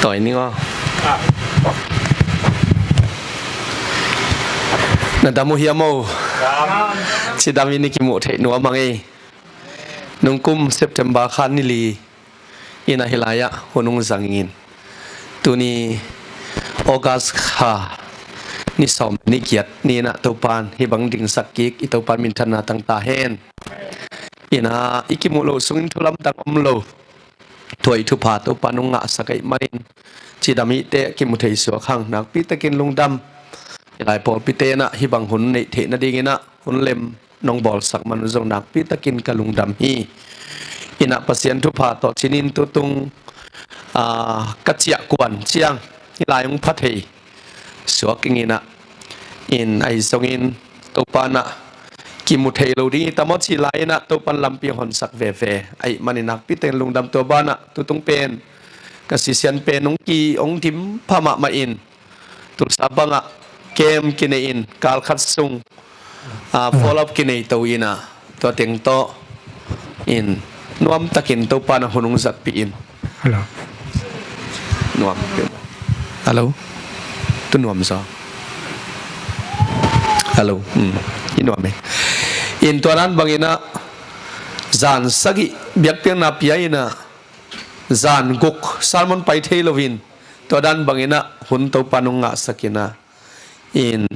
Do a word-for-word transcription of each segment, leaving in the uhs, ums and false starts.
Tawi ning aw. Na dam uh hiam aw? Cidam in i kimuh theih nuam a ngei. Nungkum September kha ni li in a hi lai-ah hun hong zang ing. Tuni August kha ni sawm ni giat ni in ah Topan hih bang dingsak kik i Topan minthanna tang ta hen. In ah i kimuh loh sungin thu lamdang om lo. Thuaih thupha Topan hong ngahsak ahih manin cidam i hih teh kimu thei suak hang, nakpi takin lungdam. Hih lai pawlpite in ah hih bang hun neih theih nadingin ah hun lem nong bawlsak man uh zong nakpi takin ka lungdam hi. In ah Pasian thupha tawh cinin tutung, aa, ka ciah kuan ciang hih lai hong pha thei suak ing in ah, in ahi zongin Topan ah kimu thei lo ding hi ta maw cih lai in ah Topan lampi hong honsak veve ahih manin nakpi takin lungdam. Tua banah tutung pen ka sisian pen hong ki hong dim pha mahmah in, Tulsa bangah camp kinei in, kal khat sung, ah, follow up kinei to in ah, tua teng tawh in nuam takin Topan ah hun hong zatpih in. Hello. Nuam. Hello. Tu nuam zaw. Hello. Hmm. I nuam e. In tua dan bangin ah zan sagih biakpiakna pia in ah, zan guk sermon pai thei lo in, tua dan bangin ah hun Topan hong ngahsak in ah, in,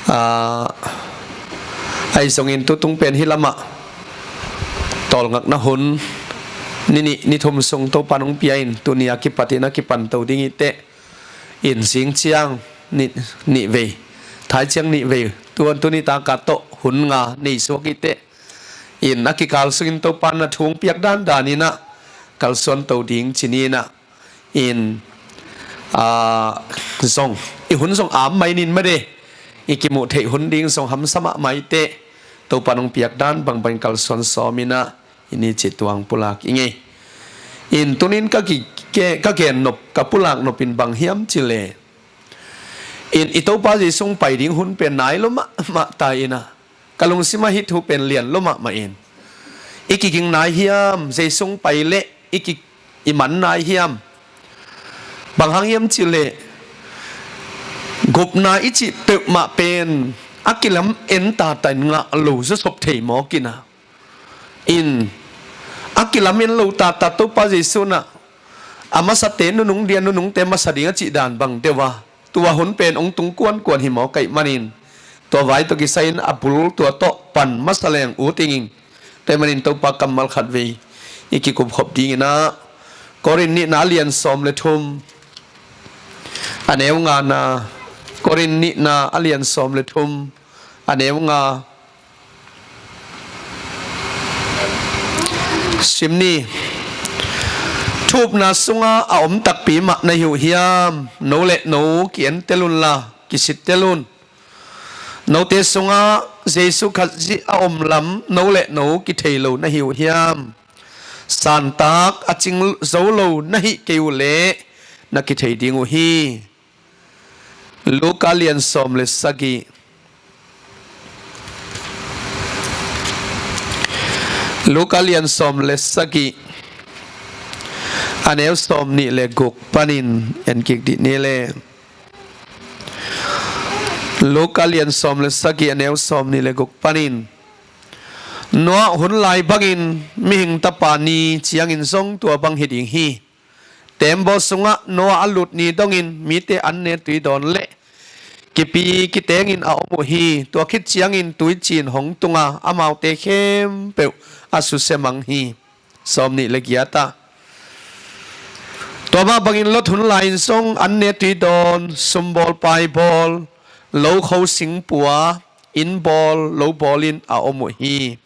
ah, ahi zongin tutung pen hih lamah tawlngakna hun ni nih ni thum sung Topan hong pia in, tuni a kipat in a kipan to ding i hih teh, in zing ciang nih, nih vei, thai ciang nih vei, tua tuni taka tawh hun nga nei suak i hih teh, in a kikal sungin Topan na thu hong piak dandan in ah kalsuan to ding ci ni in ah, in, aa, zong i hun zong am mai nin made, i kimuh theih hun ding zong hamsa mahmah i hih teh, Topan hong piak dan bangbangin kalsuan sawm in ah, i ni cih tuang pulak i ngei. In tunin ka ki, ke, ka gen nop, ka pulak nop in bang hiam cih leh, in i Topa Jesu hong pai ding hun pen nai lua mahmah ta in ah, ka lungsim ah hih thu pen lian lua mahmah in, i kiging nai hiam, Jesu hong pai leh i ki, i man nai hiam? Bang hang hiam cih leh gupna i cih peuhmah pen a kilam en tata in ngah lo zawsop thei mawk in ah, in a kilam en lo tata Topa Jesu in ah, a masate nunung ding a, nunungte masa ding a cih dan bang deuh a, tua hun pen hong tung kuankuan hi mawk ahih manin, tua vai tawh kisai in a bul tua tawh pan masa leng ut ing. Tua ahih manin Topa kammal khat vei i kikupkhop ding in ah, Korin nihna a lian sawm le thum, a neu ngana, Korin nihna a lian sawm le thum, a neu nga. Sim ni. Thu upna sungah a om takpi mah na hi uh hiam? No le no ki-entel unla, kisittel un. Note sungah Jesu Khazih a om lam no le no kithei lo na hi uh hiam? Santak a cing zo lo na hih kei uh leh na kithei ding uh hi. Luka lian sawm le sagih. Luka lian sawm le sagih, a neu sawm nih le guk panin en kik dih ni le. Luka lian sawm le sagih, a neu sawm nih le guk panin, Noah hun lai bangin Mihing Tapa ni ciangin zong tua bang hi ding hi. Teembaw sungah Noah a lut ni dongin mite an ne tui dawn le kipi kitengin a om uh hi. Tua khit ciangin tuicin hong tunga amaute khempeuh a susia mang hi. Sawm nih le giat ah, tua mah bangin Lot hun lai-in zong an ne tui dawn, sumbawl paibawl, lo kho sing pua, inn bawl lo bawlin a om uh hi.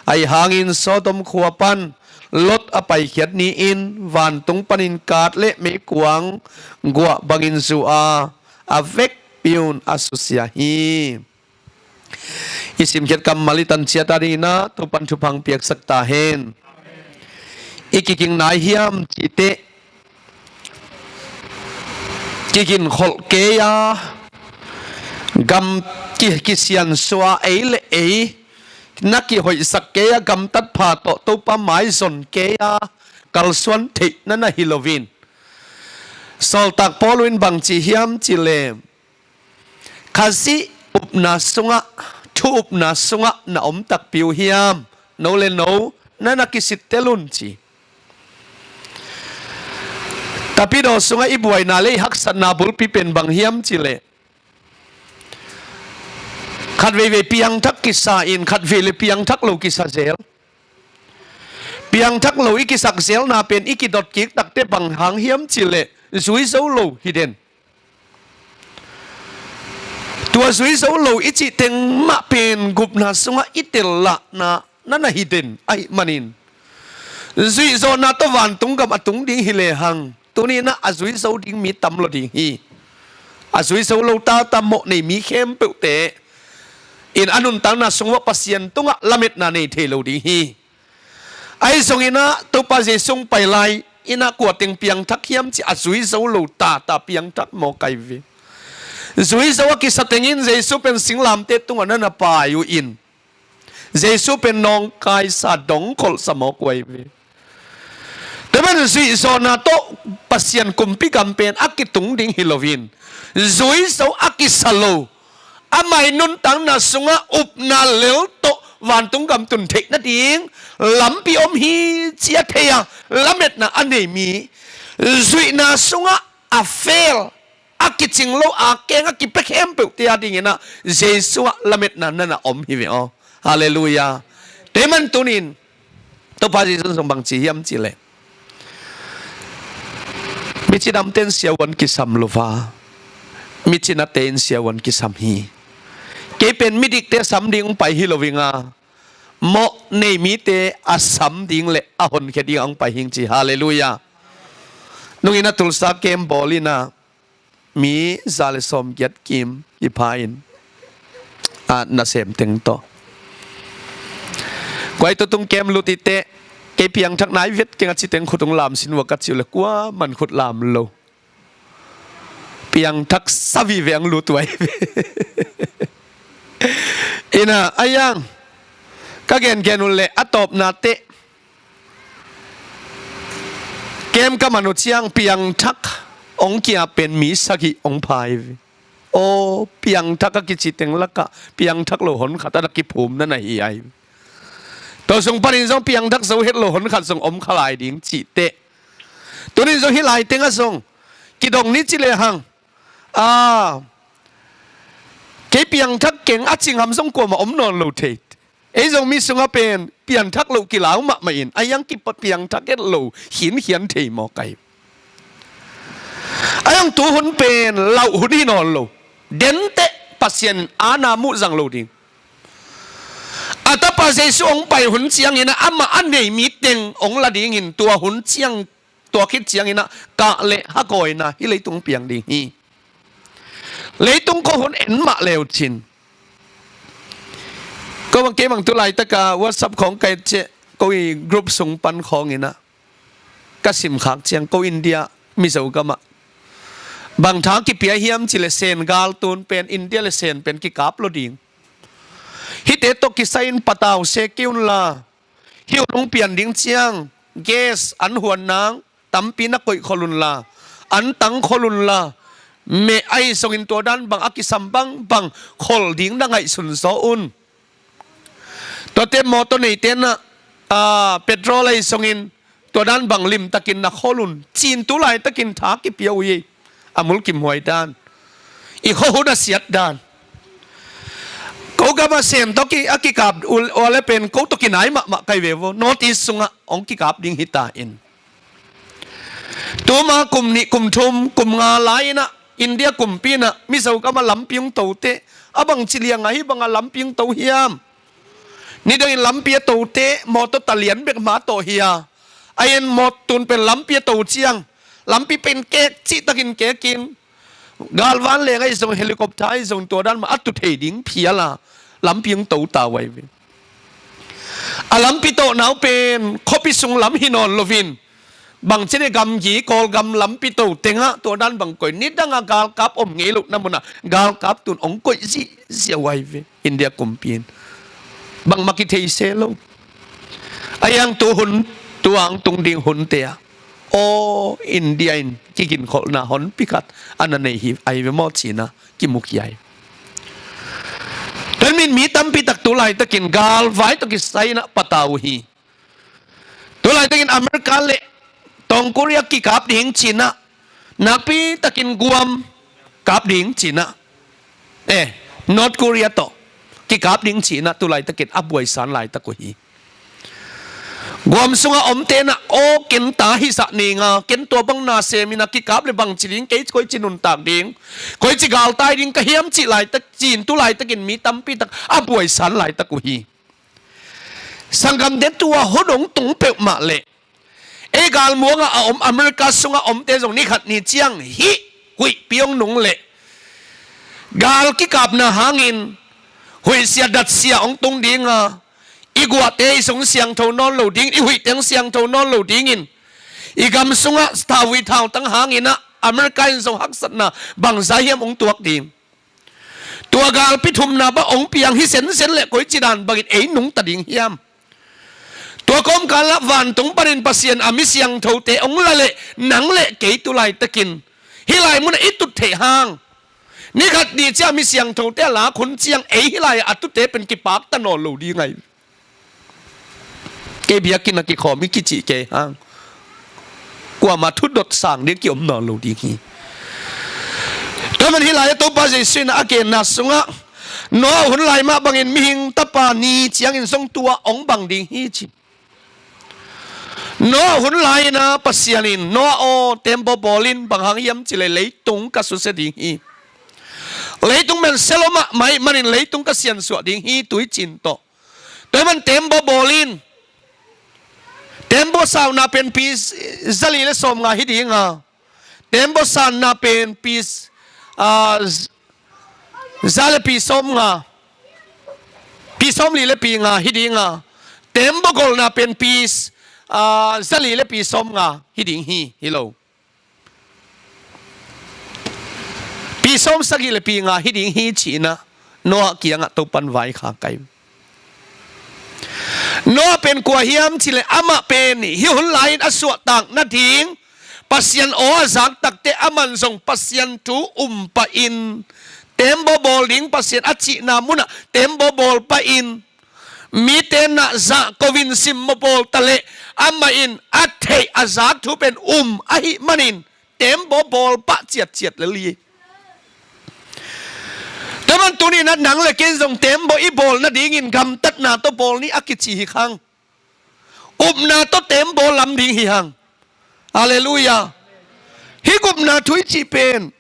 Ahi hangin Sodom khua pan Lot a paikhiat ni-in vantung panin kaat le meikuang guah bangin zu a, a vekpi-un a susia hi. I simkhiat kammal i tanciat a dingin ah Topan thupha hong piaksak ta hen. I kiging nai hiam cih teh, kiginkholh kei a, gam ki, kisiansuah ei le ei na kihoihsak kei a, gamtat pha tawh Topa maizon kei a, kalsuan theih na na hi loin, Sawltak Paul in bang ci hiam cih leh, Khazih upna sungah, thu upna sungah na om takpi uh hiam? No le no na na kisittel un ci. Tapidaw sungah i buaina le i haksatna bulpi pen bang hiam cih leh, khat veivei piangthak kisa in khat vei le piangthak lo kisa zel. Piangthak lo i kisak zelna pen i kidot kik takte bang hang hiam cih leh zui zo lo hi den. Tua zui zo lo i cih teng mah pen gupna sungah i tel lahna na na hi den ahih manin, zuih zawhna tawh vantung gam a tung ding hi lehang, tuni-in ah a zui zo ding mi tam lo ding hi. A zui zo lo tata mawh nei mi khempeuhte in a nuntakna sungah Pasian tungah lametna nei thei lo ding hi. Ahi zongin ah Topa Jesu hong pai lai-in ah kua teng piangthak hiam cih a zui zo lo tata piangthak mawk ahi ve. Zui zo a kisa tengin Jesu pen singlamteh tungah na na pai uh in, Jesu pen nawngkaisa, dongkholhsa mawk uh ahi ve. Tua manin zuih zawhna tawh Pasian kumpi gam pen a kitung ding hi loin, zui zo a kisa lo, amah i nuntakna sungah upna lel tawh vantung gam tun theih nading lampi om hi ci a thei a, lametna a nei mi, zuihna sungah a fel, a kicing lo, a keng a kipia khempeuhte a dingin ah Jesu ah lametna na na om hi ve aw. Halleluiah. Tua ahih manin tuni-in Topa Jesu in zong bang ci hiam cih leh, mi cidamte in siavuan kisam lo a, mi cinate in siavuan kisam hi. Kei pen midikte sam ding hong pai hi lo ing a, mawh nei mite a sam ding le a honkhia ding a hong pai hi ing ci. Halleluiah. Nungin ah Tulsa camp bawl in ah mi za le sawmgiat kim i pha in, a, nasem teng tawh. Kua i tutung camp lut i teh, kei piangthak nai vet keng a ci teng khut hong lam sin uh a ka ci uh leh kuaman khut lam lo. Piangthak sa vive hong lut uh ahi ve. In ah, a yang, ka gengen uh leh a tawpna teh, camp ka man uh ciang piangthak hong ki-ap pen mi sagih hong pha hi ve. Aw, piangthak a kici teng lakah piangthak lo honkhat a na kiphum na na hi ahi ve. Tua sung panin zong piangthak zo het lo honkhat zong om kha lai ding cih teh, tuni-in zong hih lai tengah zong kidong ni ci lehang, a, kei piangthak keng a ci ngam zong kuamah om nawn lo thei. Ei Zomi sungah pen piangthak loh kilau mahmah in, a yang kipiangthak het lo khinkhian thei mawk ahi. A yang tu hun pen lauh hun hi nawn lo. Denteh Pasian in aana muh zang lo ding. A Tapa Jesu hong pai hun ciangin ah amah a nei mi teng hong la dingin tua hun ciang, tua khit ciangin ah kah le hakawina hih leitung piang ding hi. Leitung khua hun en mah le uh cin. Ko bang, kei bang tu laitaka WhatsApp khawng ka et ciang, ko i group sung pan khawngin ah ka simkhak ciang, ko India Mizo gamah bang tha kipia hiam cih leh Sen galtun pen, India le Sen pen kikap lo ding. Hihte tawh kisai-in patau se kei unla, hih hun hong pian ding ciang gas an huan nang tampi na koih khol unla, an tang khol unla, meh ahi zongin tua dan bang a kisam bangbang khol ding na ngaihsun zaw un. Tuate mawtaw neite in ah, a, petrol ahi zongin tua dan bang limtakin na khol un. Cin tu laitakin tha kipia uh hi. A mulkimhuai dan, i khua hun a siat dan. Ko gamah Sen tawh ki, a kikap uh, ua le pen ko tawh kinai mahmah ka hi ve vo. North East sungah hong kikap ding hi ta in. Tuma kum nih, kum thum, kum nga lai-in ah India kumpi in ah Mizo gamah lampi hong to teh, a bangci liang a hih bangah lampi hong to hiam? Nidangin lampi a to teh mawtaw talian bek mah tawh hi a, a en mawtaw tun pen lampi a to ciang, lampi pen kek cihtakin kekin, galvan leng ahi zong, helicopter ahi zong, tua dan mah a tu thei ding phial a lampi hong to ta uh ahi ve. A lampi tawhna uh pen khuapi sung lam hi nawn loin, bangci ne, gamgi Kawlgam lampi to tengah tua dan bang koih, nidangah galkap om ngei lohna munah galkap tun hong koih zihziah uh ahi ve. India kumpi in bangmah kithei se lo. A yang tu hun, tu ang tung ding hunte ah aw India in kiginkholhna honpi khat a na nei hi ahi ve maw cinah kimukhia hi. Tua ahih manin mi tampi tak tu laitakin galvai tawh kisai inah patau uh hi. Tu laitakin America le Tawng Korea kikap ding cinah, nakpi takin Guam kap ding cinah, eh, North Korea tawh kikap ding cinah tu laitakin a buaisan laitak uh hi. Guam sungah omte inah aw ken ta hizah ning a, ken tua bang na sem inah kikap le bangci ding, kei koici nuntak ding, koici galtai ding ka hiam cih laitak, ci-in tu laitakin mi tampi tak a buaisan laitak uh hi. Sanggamte, tua hun hong tung peuhmah leh ei galmuangah a om America sungah omte zong ni khat ni ciang hih huihpi hong nung leh gal kikapna hangin huihsia datsia hong tung ding a, i guahte i sung siangtho nawn lo ding, i huihte hong siangtho nawn lo dingin i gam sungah thauvui thautang hanginah America in zong haksatna bangzah hiam hong tuak ding. Tua galpi thumna bang hong piang hi sensen leh koici dan bangin ei nungta ding hiam? Tua kawmkalah vantung panin Pasian a mi siangthote hong la leh nang leh kei tu laitakin hih lai munah i tut theih hang, ni khat ni ciang mi siangthote a lak hun ciang ei hih lai-ah a tute pen kipakta nawn lo ding ahi. Kei biakinn a kikhawm i kicih kei hang, kuamah thu dot sang ding kiom nawn lo ding hi. Tua man hih lai-ah Topa Jesuh in a genna sungah Noah hun lai mah bangin mihing tapa ni ciangin zong tua hong bang ding hi ci. Noah hun lai-inah Pasian in, Noah aw, tembaw bawl in, bang hang hiam cih leh leitung ka susia ding hi. Leitung pen sia lua mahmah ahih manin leitung ka siansuah ding hi, tuicin tawh. Tua ahih man tembaw bawl in. Tembaw sauna pen pi zali le sawmnga hi ding a, tembaw sanna pen pi, ah, za le pi sawmnga, pi sawmli le pi nga hi ding a, tembaw golna pen pi, ah, zali le pi sawmnga hi ding hi, hi lo. Pi sawmsagih le pi nga hi ding hi ci-inah Noah kiangah Topan vaikhak hi. Noah pen kua hiam cih leh amah pen hih hun lai-in a suahtak nading Pasian aw a zak takteh amah in zong Pasian thu um pahin tembaw bawl ding, Pasian a cihna munah tembaw bawl pahin mite na zahko-in simmaw bawl taleh amah in a theih a zak thu pen um ahih manin tembaw bawl pah ciatciat lel hi. Tua man tuni-in ah nang le kei zong tembaw i bawl nadingin gamtatna tawh bawl ni a kici hi hang. Upna tawh tembaw lam ding hi hang. Halleluiah. Hih gupna thu i cih pen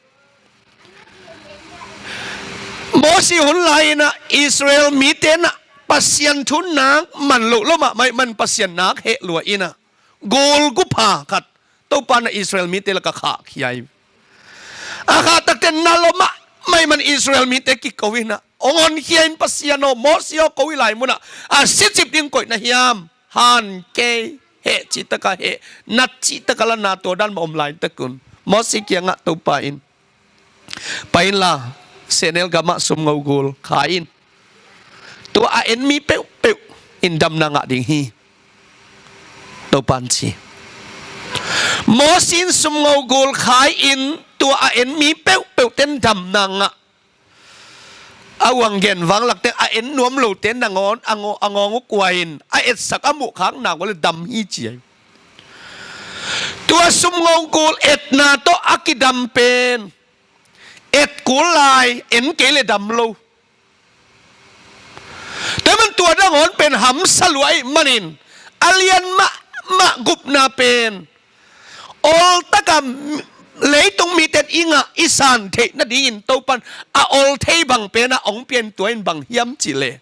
Mosi hun lai-in ah Israel mite in ah Pasian thu nak man loh lua mahmah ahih man Pasian nak heh lua in ah gul gupha khat Topa in ah Israel mite lakah khahkhia hi. A khah takteh na lua mahmah ahih man Israel mite kiko in ah, hong honkhia in, Pasian aw, Mosi aw, ko hih lai munah a sicip ding koih na hiam? Han kei, heh cih takah heh, nat cih takah la na, tua dan mah om laitak un Mosi kiangah Topa in, pai inla, sehnel gamah sumngo gul khai in. Tua a en mi peuhpeuh in damna ngah ding hi, Topa in ci. Mosi in sumngo gul khai in tua a en mi peuhpeuhte in damna ngah. A uang gen vanglak teng a en nuam lote nangawn a ngawng, a ngawng uh kua in a etsak a muhkhak nak uh leh dam hi ci hi. Tua sumngo gul etna tawh a kidam pen et kul lai, en kei leh dam lo. Tua ahih man tua nangawn pen hamsa lua ahih manin a lian mahmah gupna pen oltakah leitung mite in i ngah i san theih nadingin Topa in a ol thei bang pen ah hong pia in, tua in bang hiam cih leh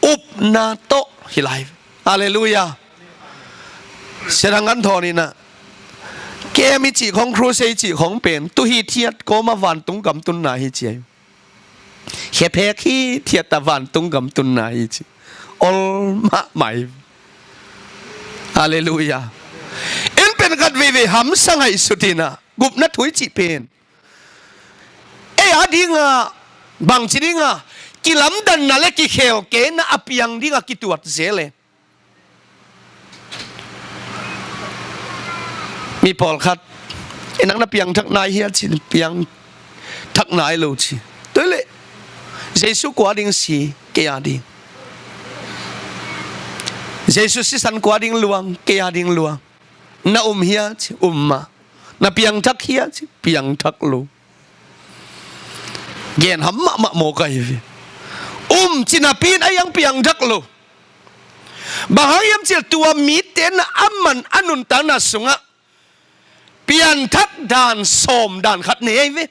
upna tawh hi lai. Halleluiah. Sia Thang Ngan Thawn in ah camp i cih khong, crusade i cih khong pen tu hithiat kawmah vantung gam tunna hi ci hi. Khephek hithiat a vantung gam tunna hi ci. Ol mahmah hi. Halleluiah. En pen khat veivei hamsa ngaihsut in ah gupna thu i cih pen ei a dingah bangci dingah kilamdanna le kikhelkena a piang dingah kituat zel e. Mi pawlkhat, "E nang na piangthak nai hia?" ci, "Piangthak nai lo," ci. Tua leh, "Jesu kua ding si?" "Kei a ding." "Jesu sisan kua ding luang?" "Kei a ding luang." "Na um hia?" ci, "Um mah." "Na piangthak hia?" ci, "Piangthak lo." Gen ham mahmah mawk ahi ve. Um ci napi in a hiang piangthak lo. Bang hang hiam cih leh tua mite na a man a nuntakna sungah pianthak dan sawm dan khat nei ahi ve.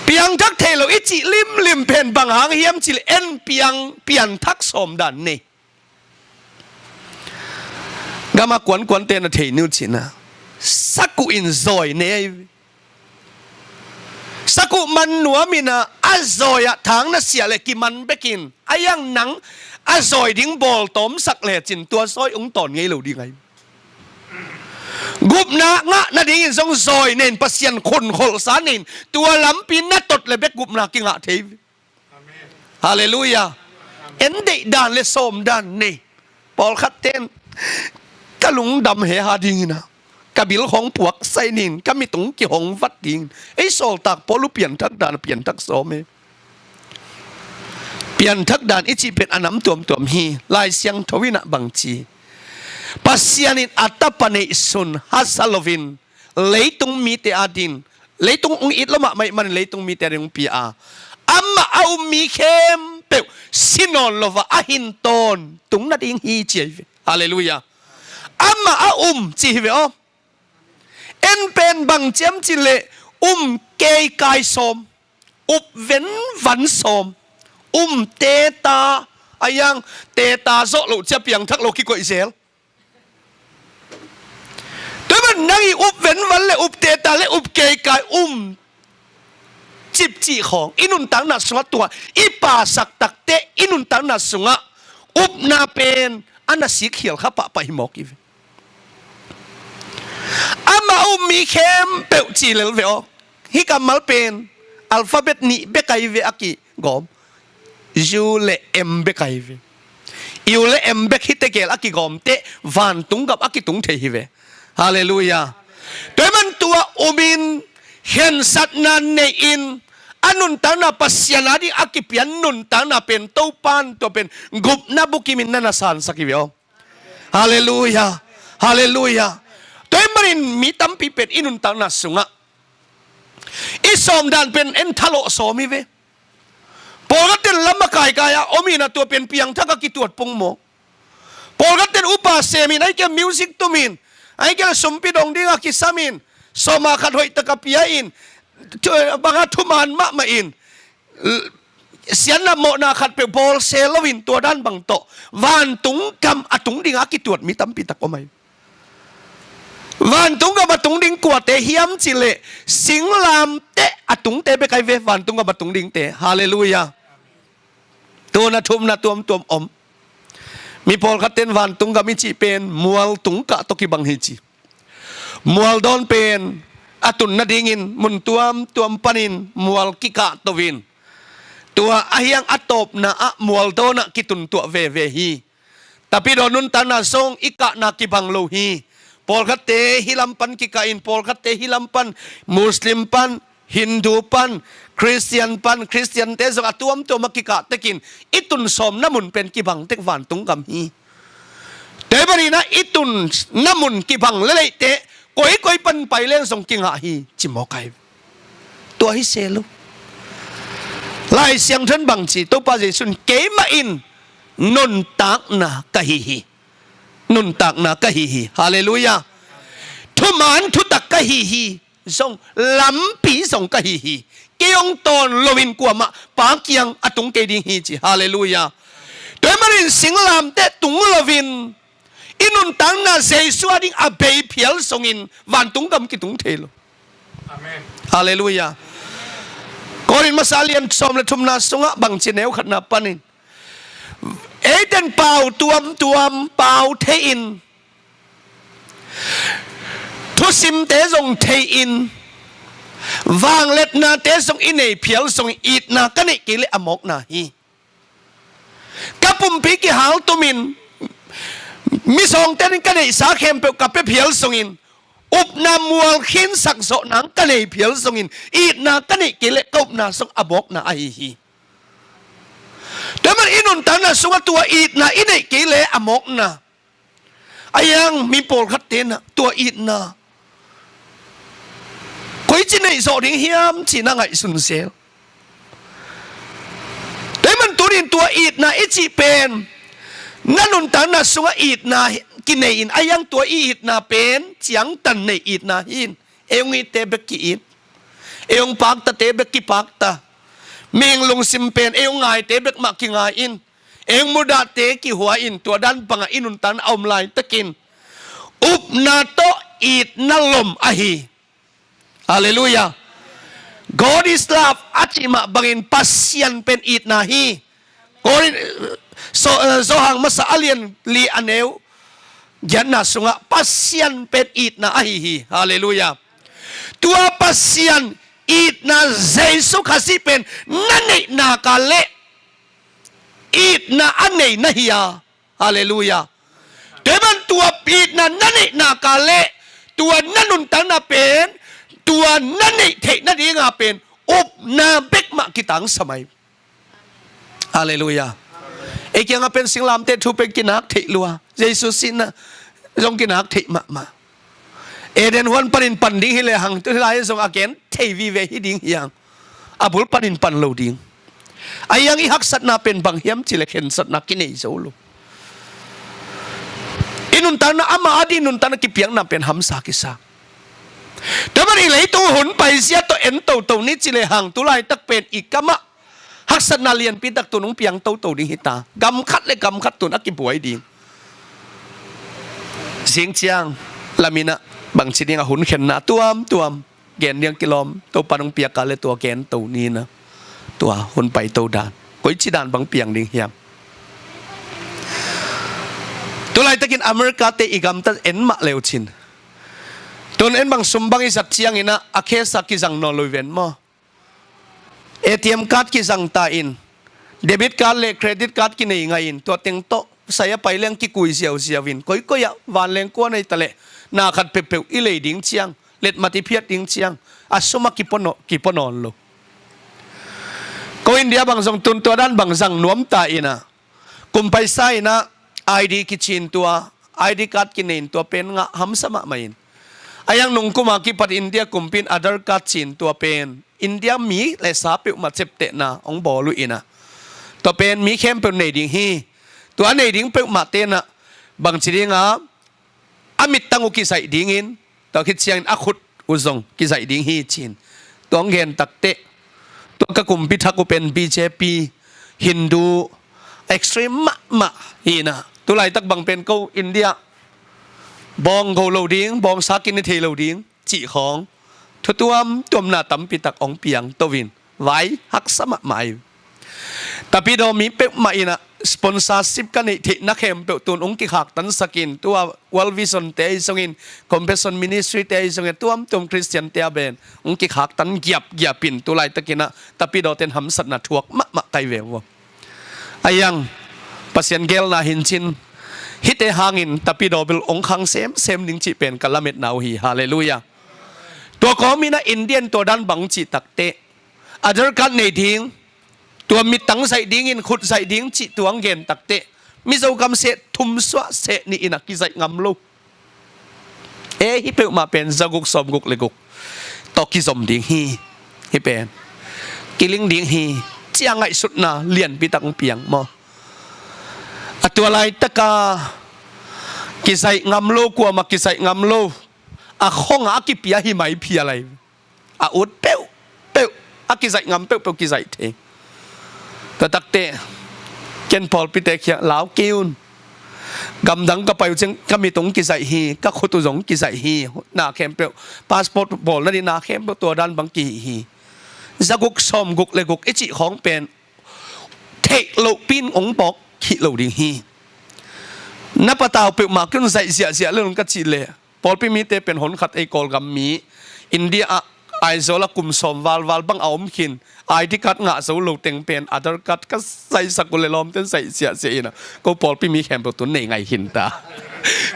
Piangthak thei lo i cih limlim pen bang hang hiam cih leh en piang pianthak sawm dan nei. Gama kuankuante na thei ni uh cihna, sakuh in zawi nei ahi ve. Sakuh man nuam in a, a zawi ah thang na siah leh kiman bekin, a hiang nang a zawi ding bawltawmsak lecin tua zawi hong tawn ngei lo ding ahi. Gupna ngah nadingin zong zawi nei in, Pasian khunkholhsa nei in, tua lampi na tot leh bek gupna kingah thei ve. Halleluiah. En deih dan leh sawm dan nei. Pawlkhat ten, "Ka lungdam he ha dingin a, ka bil khawng puaksa in, ka mit hong kihong vat dingin." Ei sawltak Paul uh pianthak dan, pianthak sawm e. Pianthak dan i cih pen a nam tuamtuam hi. Lai Siangtho in a bang ci? Pasian in a Tapa neihsun hasa loin leitung mite adingin, leitung hong it lo mahmah ahih manin leitung mite adingin hong pia a, amah a um mi khempeuh si nawn lo a, a hin tawntung nading hi, ci ahi ve. Halleluiah. Amah a um ci hi ve aw. En pen bang ci hiam cih leh, um keikai sawm, up venvan sawm, um teta, a hiang teta zawh loh ciang piangthak lo kikoih zel. Tua ahih manin nang i up venvan leh up teta leh up keikai, um cipcih khawng i nuntakna sungah, tua i pasak tak teh i nuntakna sungah upna pen a na sikkhial kha pahpah hi mawk hi ve. Amah a um mi khempeuh ci lel ve aw. Hih kammal pen alphabet nih bek ahi ve a kigawm. U leh M bek ahi ve. U leh M bek hi tegel a kigawm teh vantung gam a kitung thei hi ve. Halleluiah. Tua ahih manin tua um in, khensatna nei in, a nuntakna Pasian adingin a kipia nuntakna pen Topa'n tua pen gupna bukim in na na sansak hi ve aw. Halleluiah. Halleluiah. Tua ahih manin mi tampi pen i nuntakna sungah i sawm dan pen en thalawh sawm hi ve. Pawlkhat ten lam a kaikai a om in a, tua pen piangthak a kituat pongmawk. Pawlkhat ten upa sem in, ahih kei leh music tum in, ahih kei leh sumpi dong ding a kisam in, sawma khat hoihtak a pia in, thu-, bang a thuman mahmah in, siatna mawhna khatpeuh bawl se loin, tua dan bang tawh vantung gam a tung ding a kituat mi tampi tak om ahi. Vantung gam a tung ding kuate hiam cih leh, singlamteh a tungte bek ahi ve, vantung gam a tung dingte. Halleluiah. Tua na thumna tuamtuam om. Mi pawlkhat ten vantung gam i cih pen mual tungkah tawh kibang hi ci. Mual dawn pen a tun nadingin mun tuamtuam panin mual kikah to in, tua a hiang a tawpna ah mual dawn ah kitun tuah veve hi. Tapidaw nuntakna zong i kahna kibang lo hi. Pawlkhatte hih lam pan kikah in, pawlkhatte hih lam pan, Muslim pan, Hindu pan, Khristian pan, Khristiante zong a tuamtuam a kikah tekin i tun sawmna mun pen kibang tek vantung gam hi. Tua ahih manin ah i tunna mun kibang lel leh teh, koikoi pan pai leng zong kingah hi, ci mawk ahi. Tua hi se lo. Lai Siangtho in bang ci, Topa Jesu in, "Keimah in nuntakna ka hi hi. Nuntakna ka hi hi." Halleluiah. Thuman thutak ka hi hi. Zong lampi zong ka hi hi. Kei hong tawn loin kuamah Pa kiang a tung kei ding hi, ci. Halleluiah. Tua ahih manin singlamteh tung loin i nuntakna Jesu ading a bei phial zongin vantung gam kitung thei lo. Amen. Halleluiah. Korin masa lian sawm le thumna sungah bang ci, neu khatna panin, eiten pau tuamtuam pau thei-in, thusimte zong thei-in, vangliatnate zong i nei phial zongin itna ka neih kei leh a mawkna hi. Ka pumpi kihaltumin Misawngte in ka neihsa khempeuh ka pia phial zongin, upna mual khinsak zawh nang ka nei phial zongin, itna ka neih kei leh ka upna sung a mawkna ahi hi. Tua man i nuntakna sungah tua itna i neih kei leh a mawkna. A hiang mi pawlkhatte na tua itna koici neih zawh ding hiam cih na ngaihsun zel. Tua man tunin tua itna i cih pen na nuntakna sungah itna kinei in, a hiang tua i itna pen ciangtan neih itna hi in. Ei hong itte bek ki-it, ei hong paktate bek kipakta, mihing lungsim pen ei hong ngaite bek mah kingai in, ei hong mudahte kihua in, tua dan bangah i nuntakna a om laitakin upna tawh itna lom ahi. Halleluiah. God is love a cih mah bangin Pasian pen itna hi. Korin, so, eh, Johan masa a lian li a neu giatna sungah Pasian pen itna ahi hi. Halleluiah. Tua Pasian itna Jesu Khazih pen na neih nak leh itna a nei na hi a. Halleluiah. Tua man tua itna na neih nak leh tua na nuntakna pen tua na neih theih nadinga pen upna bek mah kitangsa mai. Halleluiah. Ei kiangah pen singlamteh thu pen kinak theih lua, Jesu sihna zong kinak theih mahmah. Eden huan panin pan ding hi lehang tu lai zong a gen thei vive hi ding hiang. A bul panin pan lo ding. A hiang i haksatna pen bang hiam cih leh khensatna kinei zo lo. I nuntakna ama a ding nuntakna kipiakna pen hamsa kisa. Tua man i leitung hun paizia tawh en toto ni cih lehang tu laitak pen i kamah haksatna lianpi tak tun hong piang toto ding hita. Gam khat le gam khat tun a kibuai ding. Zing ciang laminah bangci ding a hun khenna tuamtuam gen ding kilawm, Topa nong piak a le tua gen to ni na. Tua hun pai to dan, koici dan bang piang ding hiam? Tu laitakin America te i gamtat en mah leu cin. Tun en bang sum bang i zat ciangin ah a case a kizang nawn lo i ven maw? A T M card kizang ta in, debit card le credit card kinei ngai in, tua teng tawh sai a pai leng kikui ziauziau in, koikoi ah vanleng kua nei ta leh na khat peuhpeuh i lei ding ciang, letmat i phiat ding ciang a sum a kipua nawn, kipua nawn lo. Ko India bang zong tun tua dan bang zang nuam ta in ah, kum paisa in ah I D kicin tua, I D card kinei in tua pen ngah hamsa mahmah in. A hiang nungkum a kipat India kumpi in Aadhaar card cin tua pen India mi le sa peuhmah ciaptehna hong bawl uh in ah, tua pen mi khempeuh nei ding hi. Tua nei ding peuhmah te in ah bangci ding a, a mittang uh kizaih dingin, tua khit ciangin a khut uh zong kizaih ding hi cin. Tua hong gen takteh tua ka kumpi thak uh pen B J P, Hindu, extreme mahmah hi in ah, tu laitak bang pen ko India bawng go lo ding, bawngsa kin i thei lo ding cih khawng thu tuamtuamna tampi tak hong piang to in, vai haksa mahmah hi. Tapidaw mi peuhmah in ah sponsorship ka neih theihna khempeuh tun hong kikhaktansak in, tua World Vision te ahi zongin, Compassion Ministry te ahi zongin, tuamtuam Christian te a ben hong kikhaktan giapgiap in, tu laitakin ah Tapidaw ten hamsatna thuak mahmah kai ve uh. A hiang Pasian geelna hi in cin, hihte hangin Tapidaw bel hong khang semsem ding cih pen ka lametna uh hi. Halleluiah. Tua kawmin ah India in tua dan bang cih takteh Aadhaar card nei ding, tua mittang zaih dingin khut zaih ding cih tua hong gen takteh Mizo gam seh thum suah seh nih in ah kizaih ngam lo. E, hih peuhmah pen za guk sawm guk le guk tawh kizom ding hi. Hih pen kiling ding hi, ci-a ngaihsutna lianpi tak hong piang maw? A tua laitaka kizaih ngam lo, kuamah kizaih ngam lo, a khong a kipia hi mai phial lai. A ut peuhpeuh, a kizaih ngam peuhpeuh kizaih thei. Tua takteh ken pawlpite kiang lau kei un. Gamdang ka pai uh ciang ka mit hong kizaih hi, ka khut uh zong kizaih hi. Na khempeuh, passport bawlna ding na khempeuh tua dan bang kihi hi. Za guk sawm guk le guk i cih khawng pen theih lohpi in hong bawk khih lo ding hi. Na patau peuhmah kei un, zaih ziahziah le un ka cih leh, pawlpi mite pen hon khat ei Kawlgam mi, India ah Aizawl ah kum sawm valval bang a om khin, I D card ngah zo lo teng pen Aadhaar card ka zaisak uh leh lawmten zaih siahsiah in ah, ko pawlpi mi khempeuh tun nei ngai khin ta.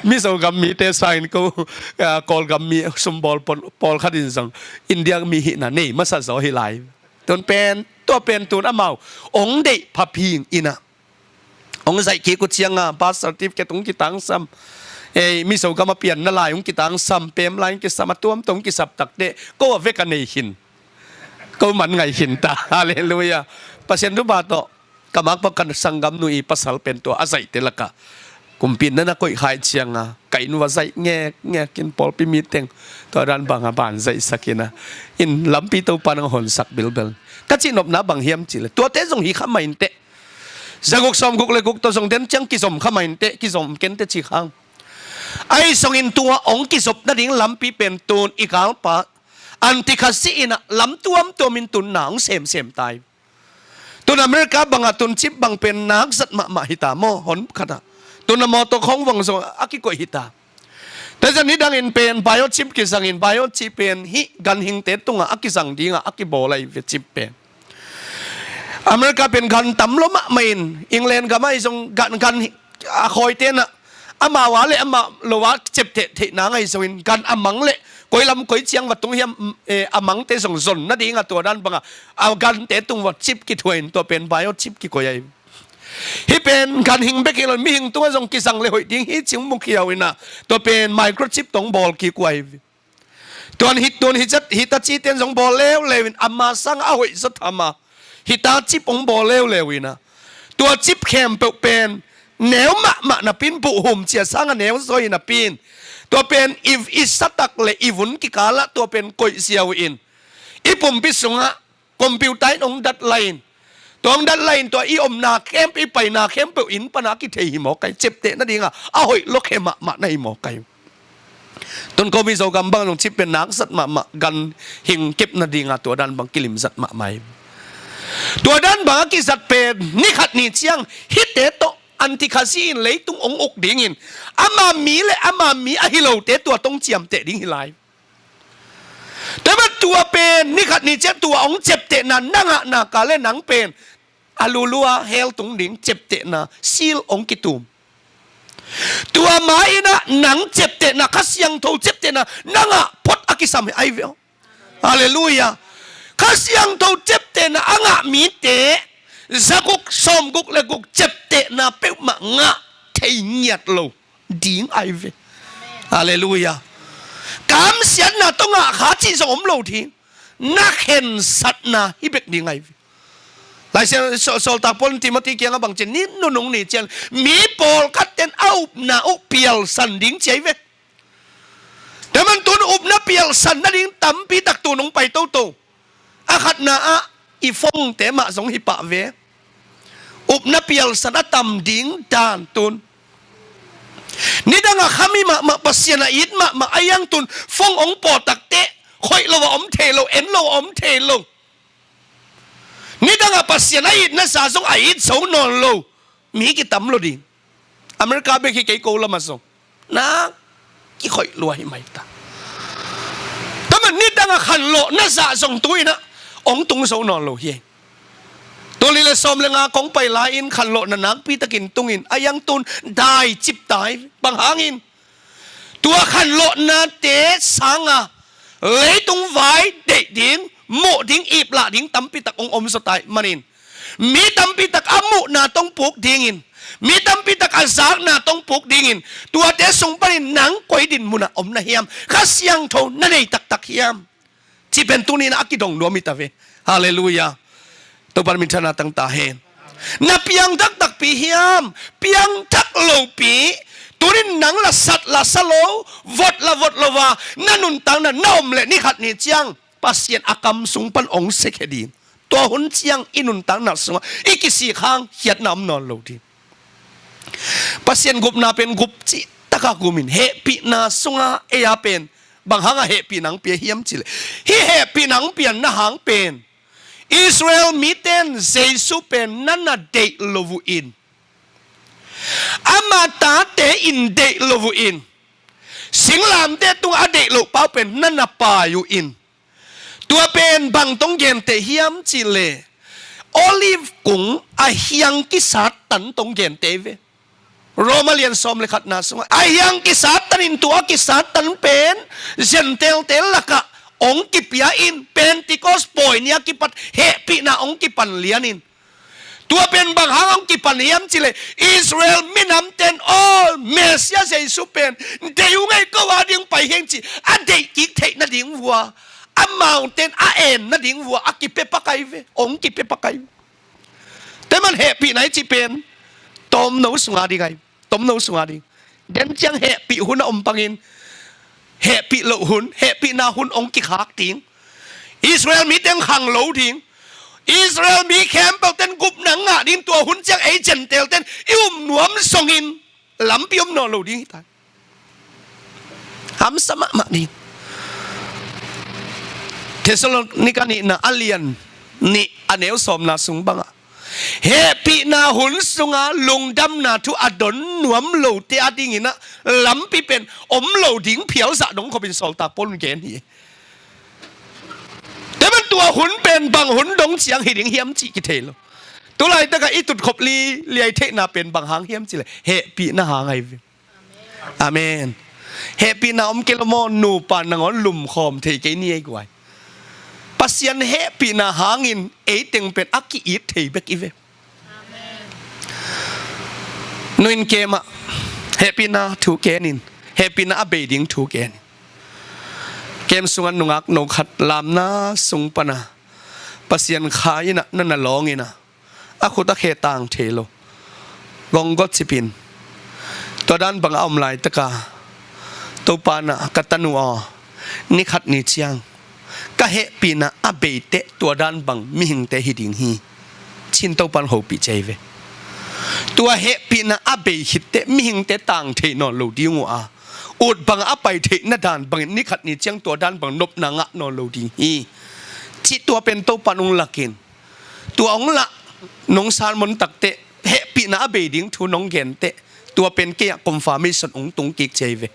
Mizo gam mite sangin ko, ah, Kawlgam mi sumbawl pawl, pawlkhat in zong India mi hihna nei masa zaw hi lai. Tun pen, tua pen tun amau ong deih pha phing in ah, ong zaih kik uh ciang a birth certificate ong kitangsam, ei, Mizo gam a pianna lai ong kitangsam, pem lai ong kisam, a tuamtuam ong kisap tak teh, ko a vek a nei khin, ko man ngai khin ta. Halleluiah. Pasian thupha tawh ka makpa ka sanggamnu i pasal pen tua a zaihte lakah kumpi in na na koih khia ciang a, ka inn uah zaih ngekngek in, pawlpi mi teng tua dan bang a ban zaihsak in ah, in lampi Topa nang honsak bilbel. Ka cihnopna bang hiam cih leh, tuate zong hi kha mah inteh, zaguk sawmguk leh guk tawh zong den ciang kizom kha mah inteh, kizom kei inteh ci khang. Ahi zongin tua ong kizop nading lampi pen tun i galpa anti-Khasi in ah lam tuamtuam in tun na ong semsem ta hi. Tun America bang ah tun chip bang pen nak zat mahmah hi ta maw, hon khat ah. Tun a mawtaw khawng vang zong a kikoih hi ta. Tua zan nidangin pen biochip kizangin, biochip pen hih ganhingte tungah a kizang dingah a kibawl ahi ve, chip pen. America pen gan tam lua mahmah in, England gam ah zong gan, gan hi-, a khawite in ah amau a leh amau lo a ciapteh theihna ngah zongin, gan a mang leh koi lam koi ciang va tung hiam, eh, a mangte zong zon nading a tua dan bang a, a gante tung uah chip kithuah in, tua pen biochip kikoih ahi. Hih pen ganhing bek hi lo, mihing tungah zong kizang leh hoih ding hi ci-in mukhiau in ah, tua pen microchip tawh ong bawl kik uh ahi. Tuan hi, tuan hi zat, hi ta cite in zong bawl leuleu in, ama sangah a hoih zaw tham a, hi ta chip ong bawl leuleu in ah, tua chip khempeuh pen neu mahmah napi in, buhhum cia sangah neu zaw hi napi in, tua pen i, i sa tak leh i vun kikal ah tua pen koih ziau in, i pumpi sungah computer in ong dat lai in, tua ong dat lai in tua i omna khempeuh, i paina khempeuh inn pan a kithei hi mawk ahi, ciapteh nading a a hoih lua khe mahmah na hi mawk ahi. Tun ko Mizo gam bang zong chip pen nak zat mahmah, ganhing kep nading a tua dan bang kilim zat mahmah hi. Tua dan bang a kizat pen ni khat ni ciang hihte tawh anti-Khasi in leitung ong uk dingin, ama mi leh ama mi ahi lote tua tawh ong ciamteh ding hi lai. Tua mah tua pen ni khat ni ciang tua ong ciaptehna na ngahna kal leh nang pen a lulua hell tung ding ciaptehna seal ong kitum. Tua mah in ah nang ciaptehna, Kha Siangtho ciaptehna na ngah phot a kisam hi ahi ve aw. Halleluiah. Kha Siangtho ciaptehna a ngah mite zaguk sawmguk leh guk ciaptehna peuhmah ngah thei ngiat lo ding ahi ve. Halleluiah. Kamsiatna tawh ngah kha cih zong om lo ding, na khensatna hi bek ding ahi ve. Laisiang, Saw-, Sawltak Paul in Timothy kiangah bang ci hiam, nunung ni ciang mi pawlkhat ten a upna uh pialsan ding ci ahi ve. Tua man tun upna pialsan nading tampi tak tun ong pai toto. A khatna ah i phone-te mah zong hi pah ve. Upna pialsan a tam ding dan tun. Nidang a khami mahmah, Pasian a it mahmah a, a hiang tun phone ong paw tak teh khoih lo a om thei lo, en lo a om thei lo. Nidang a Pasian a itna sa zong a it zo nawn lo mi kitam lo ding. America bek hi kei, ko lamah zong na kikhoih lua hi mai ta. Tua mah nidang a khanlawhna zah zong tu-in ah ong tung zo nawn lo hi. Tul nih leh sawm leh nga kong pai lai-in khanlawhna nakpi takin tungin, a hiang tun dai cip ta hi. Bang hangin? Tua khanlawhnate sanga leitung vai deih ding, muh ding, iplah ding tampi tak ong om zaw ta ahih manin, mi tampi tak a muhna tawh ong puk dingin, mi tampi tak a zakna tawh ong puk dingin, tuate sung panin nang koi din munah om na hiam? Kha Siangtho na nei taktak hiam? Cih pen tuni-in a kidong nuam hi ta ve. Halleluiah. Topa minthanna tang ta hen. Na piangthak takpi hiam? Piangthak lopi. Tuni-in nang la sat la sa lo, vot la vot lo a, na nuntakna na om leh ni khat ni ciang Pasian a kam sung pan ong siakhia ding. Tua hun ciang i nuntakna sungah i kisik hang khiatna om nawn lo ding. Pasian gupna pen gup cih takah gumin, hehpihna sungah ei a pen bang hangah hehpihna ong pia hiam cih leh, hih hehpihna ong pianna hang pen Israel mite in Jesu pen na na deih lo uh in, ama tate in deih lo uh in, singlamteh tungah a deih loh pa uh pen na na pai uh in, Tua pen bang tong gente hiam cih leh, olive kung a hiang kisat tan tong gente ve. Roma lian sawm le khatna sungah a hiang kisat tan in, tua kisat tan pen Gentile-te lakah hong kipia in, Pentecost pawi ni a kipat hehpihna hong kipan lian in. Tua pen bang hang hong kipan hiam cih leh, Israel minamten aw, Messiah Jesu pen deih ung ei, ko a ding pai heng ci a deih kik theih nading vua, amauten a en nading vua a kipia pakai ve, hong kipia pakai ve. Tua man hehpihna i cih pen tomno sunga ding ai, tomno sunga ding. Den ciang hehpih hun a om bangin, hehpih loh hun, hehpihna hun hong kikhak ding. Israel mite hong khang lo ding. Israel mi khempeuh ten gupna ngah ding, tua hun ciang ei Gentile ten i um nuam zongin lampi om nawn lo ding hi ta. Hamsa mahmah ding. Thessalonika nihna a lian nih a neu sawmna sung bangah, hehpihna hun sunga lungdamna thu a don nuam lote a dingin ah lampi pen om lo ding phial zah dong khopin sawltak Paul in gen hi. Tua man tua hun pen bang hun dong ciang hi ding hiam cih kithei lo. Tulaitakah i tutkhop liliai theihna pen bang hang hiam cih leh, hehpihna hang ahi ve. Amen. Hehpihna om kei lo maw, nupa nangawn lumkhawm thei kei ni ei guai. Pasian hehpihna hangin eiteng pen a ki-it thei bek i ve. Nu in kem ah hehpihna thu gen in, hehpihna a bei ding thu gen in. Kem sungah nungak no khat lamna sung pana Pasian kha in ah, na na lawng in ah, a khut a khe tang thei lo, gawng gawcip in, tua dan bang a om laitaka Topa in ah, ka tanu aw, ni khat ni ciang ka hehpihna a bei teh tua dan bang mihingte hi ding hi, ci-in Topa in hopih ci ahi ve. Tua hehpihna a bei khit teh mihingte tang thei nawn lo ding uh a, ut bang a pai theihna dan bangin ni khat ni ciang tua dan bang nopna ngah nawn lo ding hi, cih tua pen Topa in hong lak in, tua hong lah nong sermon tak teh, hehpihna a bei ding thu nong gen teh, tua pen kei ah confirmation hong tung kik ci ahi ve.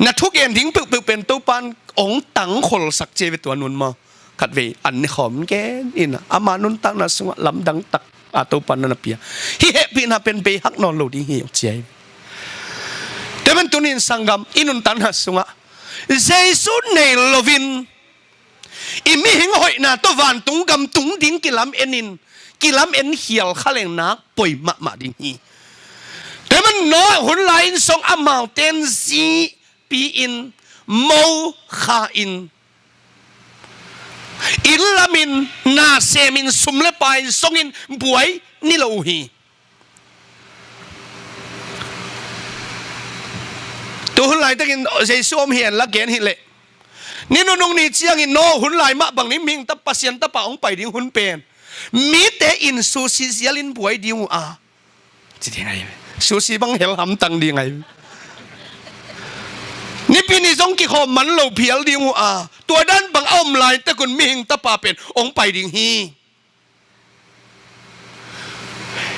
Na thugen ding peuhpeuh pen Topa in hong tangkholsak ci ahi ve tua nun maw. Khatvei an ne khawm gen in ah, ama nuntakna sungah lamdang tak a Topa in na na pia, hih hehpihna pen bei hak nawn lo ding hi, hong ci ahi ve. Tua man tuni in sanggam, i nuntakna sungah Jesu nei loin i mihing hoihna tawh vantung gam tung ding kilam en in, kilam en khial kha leng nak poi mahmah ding hi. Tua man Noah hun lai-in zong amaute in zi pi-in, mo kha-in, inn lamin, na semin, sum le pai zongin buai ni lo uh hi. Tu hun laitakin Jesu om hi en la gen hi leh, ni nunung ni ciangin Noah hun lai mah bangin mihing tapa, Pasian tapa hong pai ding hun pen mite in susi zialin buai ding uh a, ci ding ahi ve. Susi bang hel hamtang ding ahi ve. Nipi ni zong kikhawm man lo phial ding uh a, tua dan bang a om laitakun mihing tapa pen hong pai ding hi.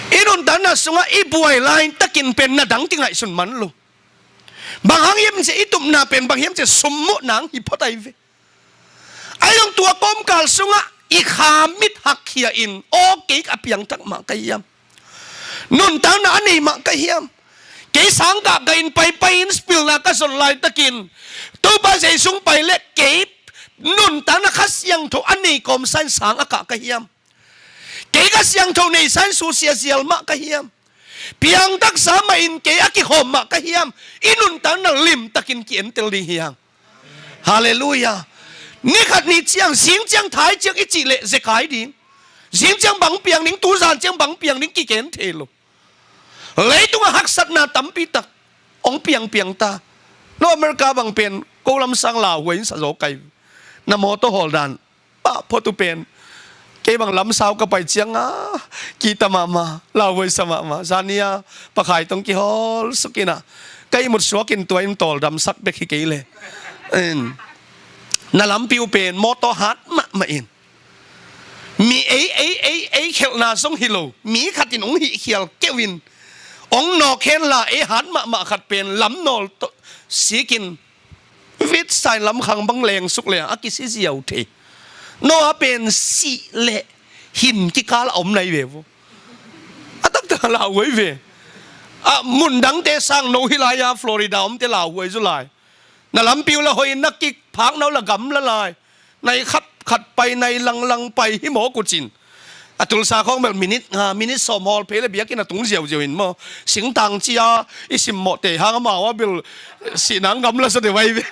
I nuntakna sungah i buai laitakin pen na dang kingaihsun man lo. Bang hang hiam cih leh i tupna pen bang hiam cih leh sum muh nang hi phot ahi ve. Ahi zong tua kawmkal sungah i kha mit hakkhia in, aw, kei a piangthak mah ka hiam? Nuntakna a nei mah ka hiam? Kei sang kah kah in paipai in pilna ka zon laitakin Topa Jesu hong pai leh kei nuntakna Kha Siangtho a nei kawmsa in sang a kah ka hiam? Kei Kha Siangtho neisa in susia zial mah ka hiam? Piangthaksa mah in kei a kikhawm mah ka hiam? I nuntakna limtakin ki-entel ding hi hang. Halleluiah. Ni khat ni ciang, zing ciang, thai ciang i cih leh zekai ding. Zing ciang bang piang ding, tuzan ciang bang piang ding kigen thei lo. Leitungah haksatna tampi tak hong piangpiang ta. No America bang pen ko lamsang lauhuai in sa zaw kai. Na mawtaw hawl dan pah phot uh pen. Kei bang lamsau ka pai cianga kita mahmah, lauhuai sa mahmah. Zania pakhai tong kihawl suk in ah, ka ihmut suak in tua in tawldamsak bek hi kei leh. In, na lampi uh pen mawtaw hat mahmah in. Mi ei, ei, ei, ei khelhna zong hi lo. Mi khat in hong hih khial keuh in, hong nawk hen la, ei hat mahmah khat pen lam nawl tawh sik in, vitsai lamkhang bang lengsuk leh a kisi ziau thei. Noah pen sih le hin kikal a om nai ve vo. A taktak lauhuai ve. A mun dangte sang no hi lai-a Florida omte lauhuai zu lai. Na lampi uh la hoih, na kiphak na uh la gamla lai. Nai khat khat pai, nai langlang pai hi mawk uh cin. A tulsa khawng bel minit nga, minit sawm hawl phei le biakinn a tung ziauziau in maw. Singtang cia i simmawhte hang amau a bel sihnang gamla sa deuh ai ve.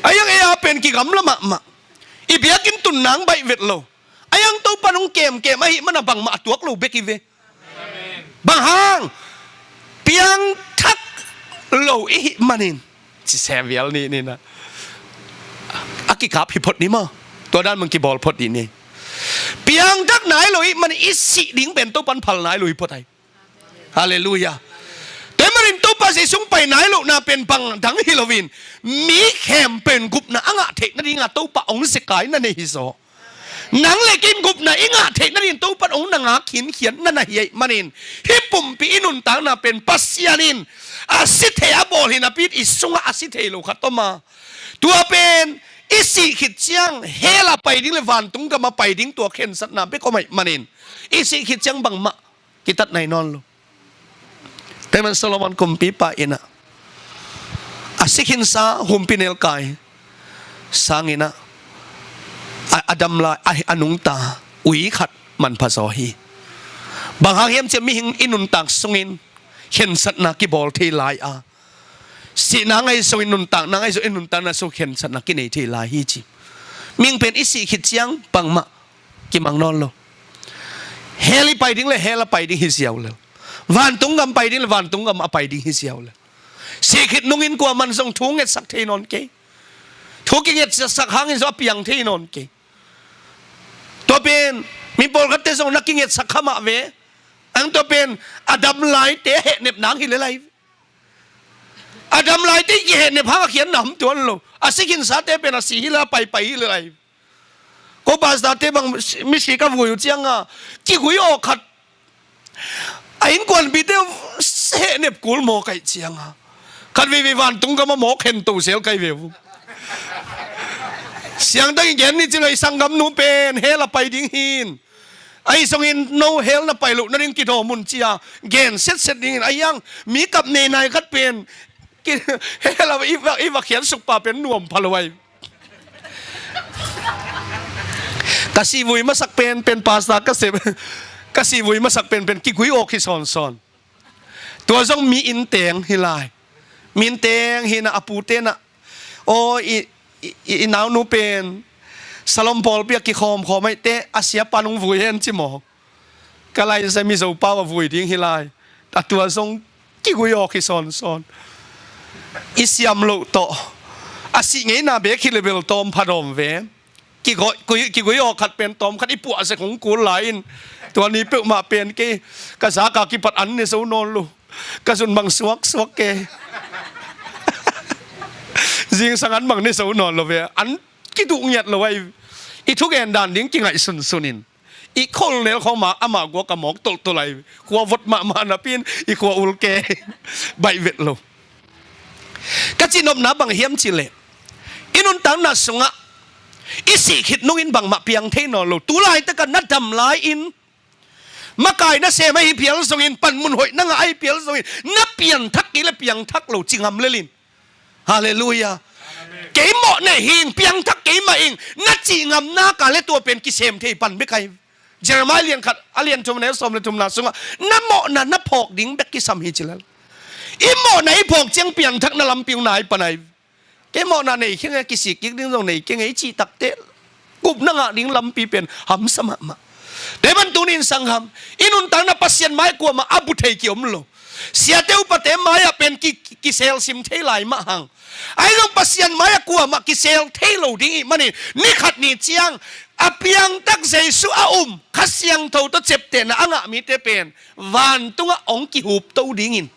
A iang ei a pen kigamla mahmah. I biakinn tun nang baih vet lo. A iang Topan hong kemkem ahih mana bangmah a tuak lo bek hi ve. Bang hang? Piangthak lo i hih manin. Ci sem vial ni ni na. A kikap hi phot ni maw. Tua dan mang kibawl phot ni ni. Piangthak nai lo i hih manin i sih ding pen Topan phal nai lo hi phot ai. Halleluiah. Tua manin Topa Jesu hong pai nai lohna pen bang dang hi loin, mi khempeuh in gupna a ngah theih nadinga Topa hong zekai na nei hi zaw. Nang le kei in gupna i ngah theih nadingin Topa in hong na ngak khinkhian na na hi ahih manin, hih pumpi i nuntakna pen Pasian in a si thei a bawl hi napi in i sungah a si thei lo khat om a. Tua pen i sih khit ciang hell a pai ding le vantung gam a pai ding tua khensatna bek om ahih manin, i sih khit ciang bangmah kitat nai nawn lo. Tua man Solomon kumpipa in ah, a si khinsa humpi nelkai sangin ah, a, a dam lai, a, a nungta ui khat manpha zaw hi. Bang hang hiam cih leh mihing i nuntak sungin khensatna kibawl thei lai a, sihna ngaihsun in nuntakna, ngaihsun in nuntakna sung khensatna kinei thei lai hi ci. Mihing pen i sih khit ciang bangmah kimang nawn lo. Hell i pai ding le hell a pai ding hi ziau lel. Vantung gam pai ding le vantung gam a pai ding hi ziau lel. Sih khit nungin kuaman zong thu ngetsak thei nawn kei. Thu kingetsak hangin zong a piang thei nawn kei. Tua pen mi pawlkhatte zong na kingetsak kha mah ve. Ang tua pen a dam laite hehnep nang hi lel ai. A dam laite kihehnep hang a khiatna om tuan lo. A si khinsate pen a si hi lel a, paipai hi lel ai. Ko pastorte bang misi ka vui uh cianga kigui aw khat, a innkuanpite hehnep kul mawk aih cianga, khat veivei vantung gam a mawk hen to zel kai ve uh. Siangtho in gen ni ci lo, i sanggamnu pen hell a pai ding hin. Ahi zongin no hell na pai loh nading kidawm un ci-a gen setset dingin, a iang mi kap nei nai khat pen ki-, hell a i va, i va khiatsuk pa pen nuam pha lo ai. Ka sih vui masak pen, pen pastor ka sem, ka sih vui masak pen, pen kigui awk hi sawnsawn. Tua zong mi innteng hi lai. Mi innteng hi na, a pute na, aw, i, i, i, i naunu pen Salom pawlpi a kikhawmkhawm aihte a siapa nung vui hen ci maw. Ka lai zia Mizo pau a vui ding hi lai. A tua zong kigui awk hi sawnsawn. I siam loh tawh a sih ngeina bek hi le bel tawm pha dawm ve. Kigui, kigui awk khat pen tawm khat i puah zek hong kul lai in, tua ni peuhmah pen kei ka zaka kipat an ne zo nawn lo. Ka zun bang suaksuak ke. Zingsang an bang ne zo nawn lo ve. An kiduh ngiat lo ai. I thugen dan ding kingaih sunsun in. I khol nel khawng mah amah guak a mawk tolhtolh ai. Khua vot mahmah napi in i khua ul ke. Baih vet lo. Ka cihnopna bang hiam cih leh, i nuntakna sungah i sih khit nungin bangmah piang thei nawn lo. Tu laitak a na dam lai-in, makai na sem ahi phial zongin, panmun hoih na ngah ahi phial zongin, na pianthak kei le piangthak lo ci ngam lel in. Halleluiah. Amen. Kei mawh nei hing, piangthak kei mah ing, na cih ngam nak leh tua pen kisem thei pan bek ai. Jeremiah lian khat, a lian thum, a neu sawm le thumna sungah, na mawhna na phawk ding bek kisam hi ci lel. I mawhna i phawk ciang pianthakna lampi uh nai pan ai. Kei mawhna nei kei ing e, kisik kik ding zong nei kei ing e i cih takteh, gupna ngah ding lampi pen hamsa mahmah. Tua hi ban tuni in sanggam, i nuntakna Pasian mai-ah kuamah a bu thei kiom lo. Siate upate mai-ah pen ki, ki, kiselsim thei lai mah hang. Ahi zong Pasian mai-ah kuamah kisel thei lo ding ih manin, ni khat ni ciang a piangthak Jesu a um, Kha Siangtho tawh ciaptehna a ngah mite pen vantungah hong kihupto dingin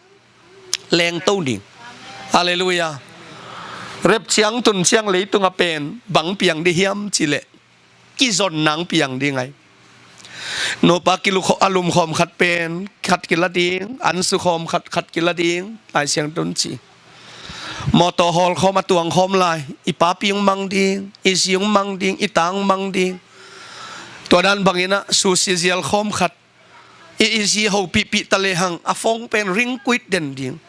lengto ding. Halleluiah. Rapture tun ciang leitungah pen bang piang ding hiam cih leh, kizon nang piang ding ai. Nupa kilu kho-, a lumkhawm khat pen khat kila ding, an sukhawm khat, khat kila ding, Lai Siangtho in ci. Mawtaw hawlkhawm a tuangkhawm lai, i papi hong mang ding, i zi hong mang ding, i ta hong mang ding. Tua dan bangin ah susi zial khawm khat, i, i zi hopihpih ta lehang a phone pen ring kuit den ding.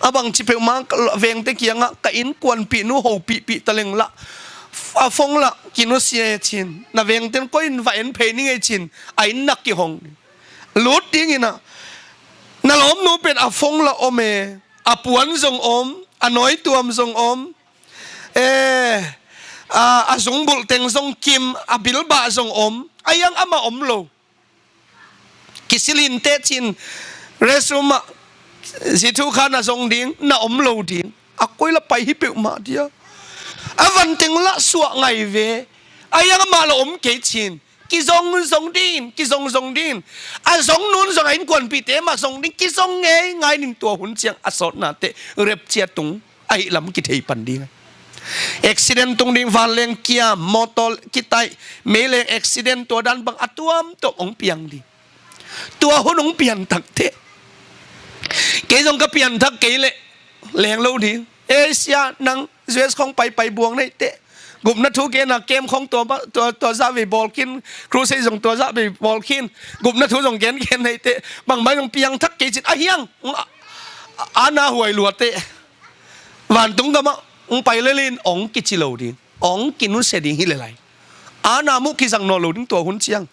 A bangci peuhmah vengte kiangah ka innkuanpihnu hopihpih ta leng lah a phone lah kinusia e cin, na vengten koi in va en phei ning e cin, a inn nak kihong ding. Lut dingin ah na lawmnu pen a phone lah om e, a puan zong om, a nawituam zong om, e, a, a zungbulh teng zong kim, a bilbah zong om, a hiang amah om lo. Kisilin teh cin, restroom ah zi thu kha na zong ding, na om lo ding. A koi lah pai hi peuhmah dia. A van teng lah suah ngai ve. A hiang amah lah om kei cin. Kizong zong dingin, kizong zong dingin. A zong nun zong a innkuanpihte mah zong dingin, kizong ngeingai ning. Tua hun ciang a sawtna teh rapture tung ahih lam kithei pan ding. Accident tung ding, vanleng kiam, mawtaw kitaih, meileng accident, tua dan bang a tuamtuam hong piang ding. Tua hun hong pianthak teh. Kei zong ka pianthak kei leh leng lo ding. Ei sia, nang U S khong paipai buang na hih teh. Gupna thu gen a, camp khong tua ba, tua, tua zah vei bawl khin, crusade zong tua zah vei bawl khin. Gupna thu zong gengen na hih teh. Bangmah zong piangthak kei cin, a hiang, a, a, ana huai lua teh. Vantung gamah hong pai lel in hong kici lo ding, hong kinusia ding hi lel lai. Ana muh kizang nawn lo ding tua hun ciang.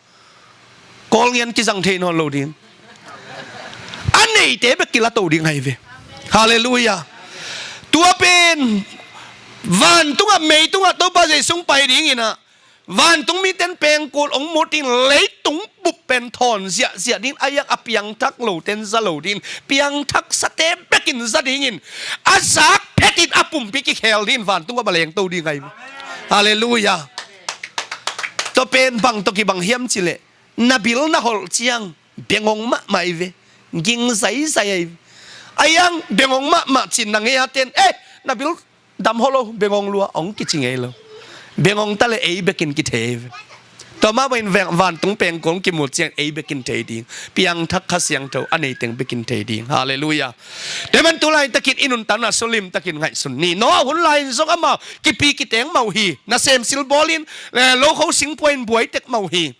Kawlngian kizang thei nawn lo ding. A neite bek kilato ding ahi ve. Halleluiah. Tua pen vantungah, meitungah Topa Jesu hong pai dingin ah, vantung miten pengkul hong mut in, leitung bup pen thawn ziahziah dingin, a hiang a piangthak loten za lo dingin, piangthaksate bekin za dingin, a zak phetin a pumpi kikhel dingin vantung a va lengto ding ahi ve. Halleluiah. Tua pen bang tawh kibang hiam cih leh, na bil na holh ciang bengong mahmah ahi ve. Ging zaizai ahi ve. A hiang bengong mahmah cin na ngei a ten, eh, na bil dam holh lo, bengong lua, hong kici ngei lo. Bengong ta leh ei bekin kithei ahi ve. Tua mah bangin veng, vantung pengkul hong kimut ciang ei bekin thei ding. Piangthak Kha Siangtho a neiteng bekin thei ding. Halleluiah. Tua ahih man tu laitakin i nuntakna sung limtakin ngaihsun ni. Noah hun lai-in zong amau kipi kiteng mah uh hi. Nasem silbawl in, eh, lokho singpua in buai tek mah uh hi.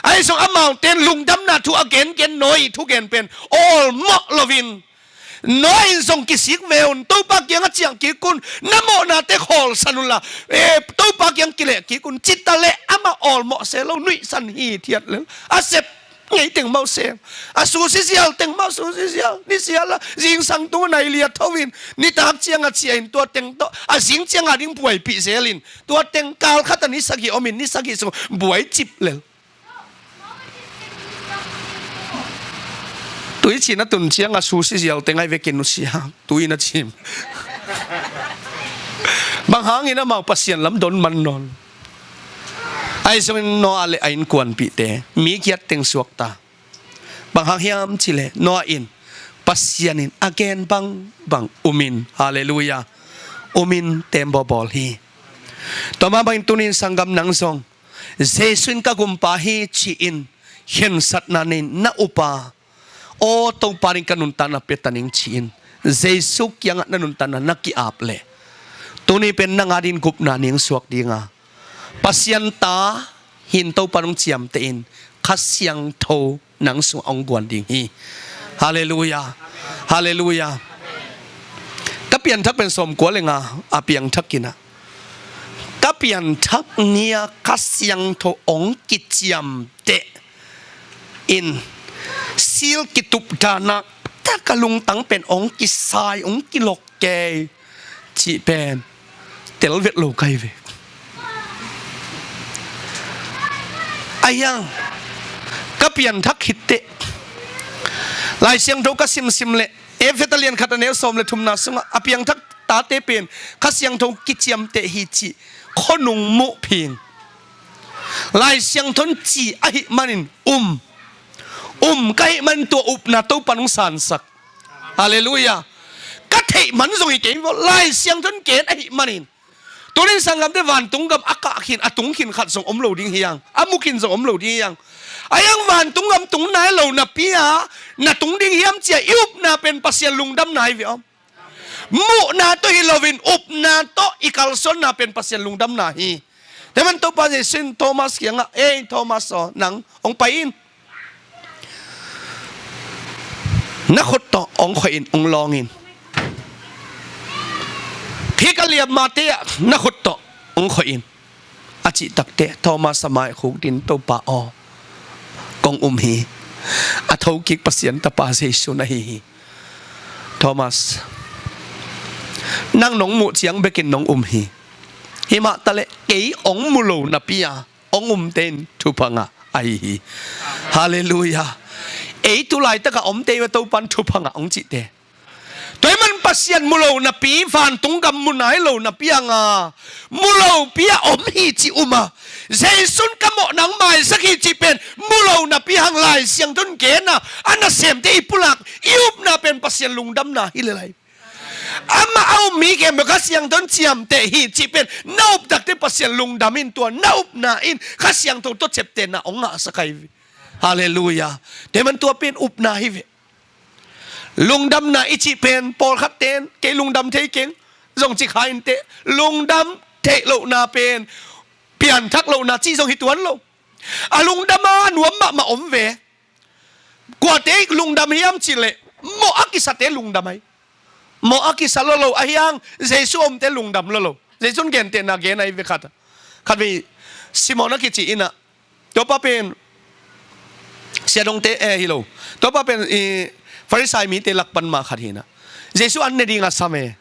Ahi zong amaute in lungdamna thu a gengen, Noah ii thugen pen awlmawh loin, Noah in zong kisik ve un, Topa kiangah ciah kik un, na mawhnate khawlsan unla, eh, Topa kiang kileh kik un, ci ta leh amah awlmawh se lo, nuihsan hithiat lel. A sep ngei teng mah uh sem, a susi zial teng mah uh susi zial, ni sial a, zingsang tung a nai liat tho in, nitak ciangah ciah in, tua teng tawh a zing ciangah ding buaipih zel in, tua teng kal khat a ni sagih om in, ni sagih sung buai cip lel. Tuicin a tun ciangah susi zial teng ahi ve, kinusia, tui na cim. Bang hangin amau Pasian lam don man nawn? Ahi zongin Noah le a innkuanpihte mi giat teng suakta. Bang hang hiam cih leh Noah in Pasian in a gen bangbang um in, halleluiah, um in tembaw bawl hi. Tua mah bangin tuni-in sanggam nang zong Jesu in ka gumpa hi ci-in khensatna nei-in na up a, aw Topa, nang ka nuntakna pia ta ning ci-in Jesu kiangah na nuntakna na ki-ap leh, tuni pen nang adingin gupna ni hong suak ding a, Pasian ta hi-in Topa in hong ciamteh in Kha Siangtho nang sungah hong guan ding hi. Halleluiah. Halleluiah. Ka pianthak pen sawmkua le nga a piangthak in ah, ka pianthak ni-a Kha Siangtho hong kiciamteh in, seal kitup dan-a, ka lungtang pen hong kisai, hong kilok kei cih pen tel vet lo ka hi ve. Ahi hang ka pianthak hi teh, Lai Siangtho ka simsim leh, Efesa lian khat a neu sawm le thumna sungah a piangthak tate pen Kha Siangtho kiciamteh hi cih khuanung muh phing. Lai Siangtho in ci ahih manin um, um ka hih manin tua upna Topa in hong sansak. Halleluiah. Ka theih man zong hi kei maw, Lai Siangtho in gen ahih manin. Tuni-in sanggamte, vantung gam a kah khin, a tung khin khat zong om lo ding hi hang, a mu khin zong om lo ding hi hang. Ahi hang vantung gam tung nai lo napi-a na tung ding hiam ci-a i upna pen Pasian lungdamna hi ve aw. Muhna tawh hi loin upna tawh i kalsuanna pen Pasian lungdamna hi. Tua ahih manin Topa Jesu in Thomas kiangah, "Ei Thomas aw, nang hong pai in. Na khut tawh hong khoih in, hong lawng in. Hih ka liamma te ah na khut tawh hong khoih in," a cih takteh Thomas a mai khukdin, "Topa aw, kong um hi. A thokik Pasian Tapa Jesu na hi hi. Thomas, nang nong muh ciang bekin nong um hi. Himah taleh kei hong mu lo napi-a hong umte in thupha ngah ahi hi." Halleluiah. Ei tu laitakah omte i Topa'n thupha ngah hong cihte. Tua ahih manin Pasian mu lo napi, vantung gam mu nai lo napi-a nga, mu lopi-a om hi cih um a, Jesu'n ka mawhna hong maisak hi cih pen mu lo napi hang Lai Siangtho in gen a, a nasemte i pulak, i upna pen Pasian lungdamna hi lel hi. Amah a um mi khempeuh Kha Siangtho in ciamteh hi cih pen na up takteh Pasian lungdam in, tua na upna in Kha Siangtho tawh ciaptehna hong ngahsak hi. Halleluiah. Tua ahih manin tua pen upna hi ve. Lungdamna i cih pen pawlkhatte'n kei lungdam thei keng zong ci kha inteh, lungdam theih lohna pen pianthak lohna cih zong hi tuan lo. A lungdam a nuam mahmah om ve. Kuate lungdam hiam cih leh mawh a kisate lungdam hi. Mawh a kisa lua lo, ahi hang Jesu omte lungdam lua lo. Jesu'n gentehna gen ahi ve khat. Khatvei Simon a kici in ah, tua pa pen siadongte, eh, hi lo. Tua pa pen i Farisai mite lak pan mah khat hi in ah, Jesu an ne ding a sam e.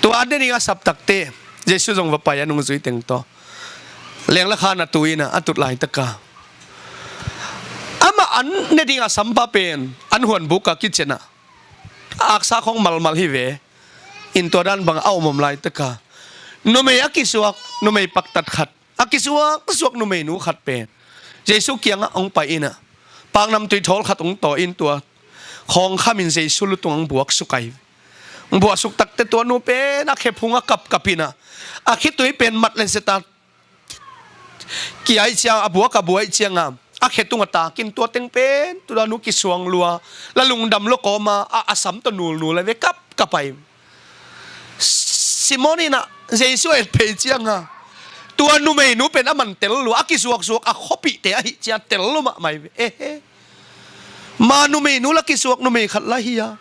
Tua an ne ding a sap takteh Jesu zong va pai a, nungzui teng tawh leng le khan a tui in ah, a tut laitak a, amah an ne ding a sam pa pen an huanbuk a kician ah, aksa khawng malmal hi ve. In tua dan bang a om om laitak a, numei a kisuak, numei paktat khat, a kisuaksuak numeinu khat pen Jesu kiangah hong pai in ah, paknamtui thawl khat hong tawi in, tua khawng kham in Jesu lu tungah hong buaksuk hi. Hong buaksuk takteh tua nu pen a khe phung ah kapkap in ah, a khitui pen mat le set a kia ahih ciang, a buak a buai ciang a, a khe tungah tak in, tua teng pen tua nu kisuang lua, la lungdam lua kawm a, a, a sam tawh nulnul a ve, kapkap hi. Simon in ah Jesu a et phei ciang a, tua numeinu pen aman tel lua, a kisuaksuak a khuapihte ahih ciang tel lua mahmah hi ve. Ehe. Ma numeinu la kisuak numei khat la hi a,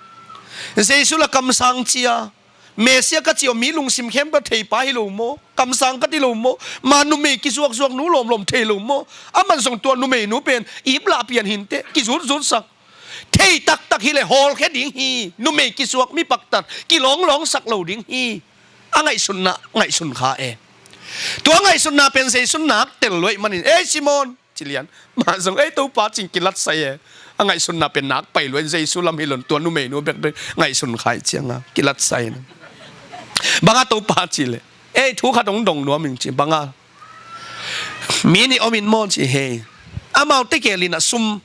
Jesu la kamsang ci a, Messiah ka ci om, mi lungsim khempeuh theipa hi lo maw? Kamsang ka ti lo maw? Ma numei kisuaksuak nu lawmlawm thei lo maw? Aman zong tua numeinu pen ip lah pian hi inteh, kizutzutsak. Thei taktak hi leh hawlkhia ding hi. Numei kisuak, mi paktat kilawng lawngsak lo ding hi. A ngaihsutna ngaihsun kha e. Tua ngaihsutna pen Jesu'n nak tel lua ahih manin, "Ei Simon," ci lian. Mah zong, "Ei Topa," ci-in kilatsai e. A ngaihsutna pen nak pai lua in, Jesu lam hi lo in, tua numeinu bekbek ngaihsun kha ahih ciang a kilatsai in, "Bang a Topa?" ci leh, "Ei, thu khat hong dong nuam ing," ci. "Bang a?" "Mi nih om in maw," ci. "Hei." Amau tegel in ah sum,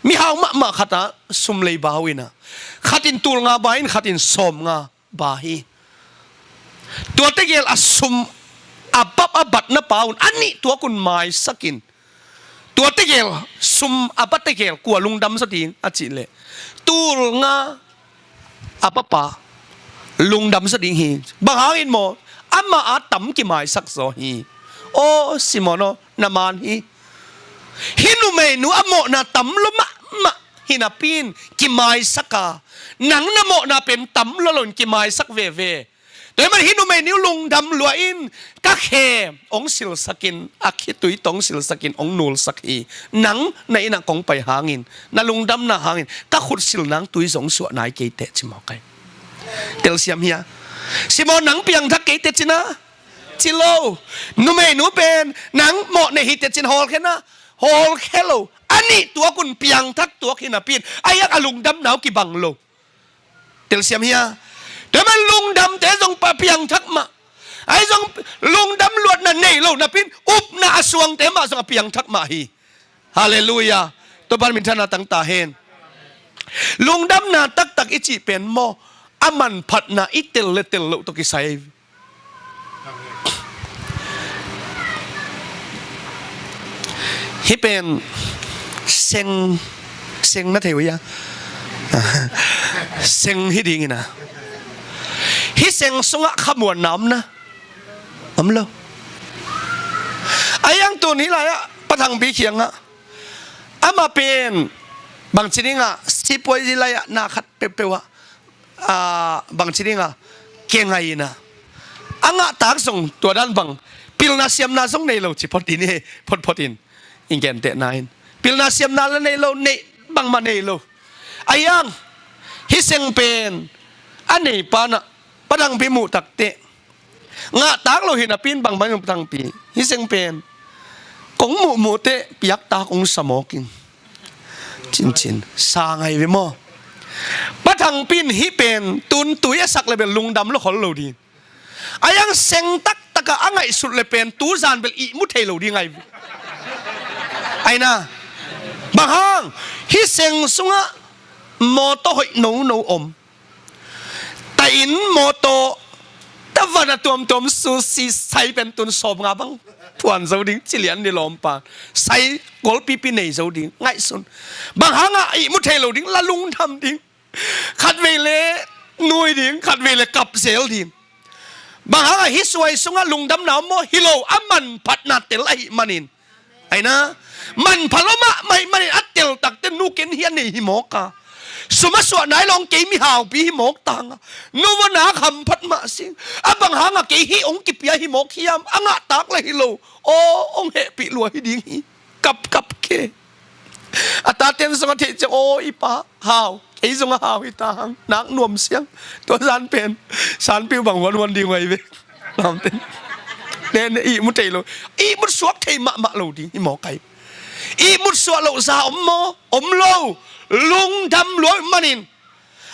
mihau mahmah khat ah sum lei bau in ah, khat in tul nga ba in, khat in sawmnga ba hi. Tua tegel a sum a bap a batna pa un a nih tuak un maisak in, tua tegel sum a bat tegel kua lungdam zaw ding a cih leh, tul nga a bapa lungdam zaw ding hi. Bang hangin maw? Amah a tam kimaisak zaw hi. Aw Simon aw, na man hi. Hih numeinu a mawhna tam lua mahmah hi napi in kimaisak a, nang na mawhna pen tam lua lo in kimaisak veve. Tua ahih manin hih numeinu lungdam lua in, "Ka khe hong silsak in, a khitui tawh hong silsak in, hong nulsak hi. Nang na inn ah kong pai hangin, na lungdamna hangin ka khut sil nang tui zong suah nai kei teh," ci mawk hi. Telsiam hia? Simon, nang piangthak kei teh ci na? Ci lo. Numeinu pen, "Nang mawh nei hi teh ci na, hawlkhia na?" Hawlkhia lo. A nih tuak un, piangthak tuak hi napi in, a iak a lungdamna uh kibang lo. Telsiam hia? Tua ahih manin lungdamte zong pa piangthak mah. Ahi zong lungdam luatna nei lo napi in, upna a suangte mah zong a piangthak mah hi. Halleluiah. Topa'n minthanna tang ta hen. Lungdamna taktak i cih pen maw, a manphatna i tel le tel loh tawh kisai. Hih pen seng, seng na thei uh hia? Seng hi ding in ah, i seng sungah khamuanna om na, om lo. Ahi hang tun hih lai-ah Pa Thangpi kiangah, amah pen bangci dingah sipuai zi lai-ah na khat peuhpeuh ah, ah, bangci dingah kia ngai in ah, a ngahtak zong tua dan bang pilna siamna zong nei lo ci phot in, photphot in, i gentehna in pilna siamna la nei lo, neih bangmah nei lo. Ahi hang hih seng pen a neipa in ah Pa Thangpi muh takteh, ngahtak lo hi napi in bangmah Pa Thangpi, hih seng pen kong muhmuh teh piakta kong sa mawk ing. Cincin sa ngai ve maw? Pa Thangpi in hih pen tun tui a sak le bel lungdam lo khol lo ding. Ahi hang seng taktak ah a ngaihsut le pen tuzan bel ihmu thei lo ding ngai ve. Ahi na, bang hang, hih seng sungah mawtaw hoih nono om. Tua in mawtaw, tua van a tuamtuam sushi sai pen tun sawmnga bang phuan zo ding, ci lian ni lawmpa. Sai golpipi nei zo ding, ngaihsun. Bang hangah ihmu thei lo ding, la lungdam ding. Khatvei le nui ding, khatvei le kap zel ding. Bang hangah hih suai sungah lungdamna om maw? Hi lo, a manphatna tel ahih manin. Ahi na, manpha lo mahmah ahih manin a tel takteh nu ken hi a nei hi mawk a, sum a suah nai lo hang kei mi haupi hi mawk ta hang a, nu va nak hamphat mah sing. A bang hangah kei hih hong kipia hi mawk hiam? A ngahtak la hi lo. Aw, hong hehpih lua hi ding hi. Kapkap ke. A taten zong a theih ciang, aw i pa, hau, kei zong a hau hi ta hang, nak nuam siang. Tua zan pen sanpiu bang huanhuan ding uh ahi ve. Lamten. Ne, ne, ihmu thei lo. Ihmut suak thei mahmah lo ding hi mawk ai. Ihmut suak loh za om maw? Om lo. Lungdam lua ahih manin,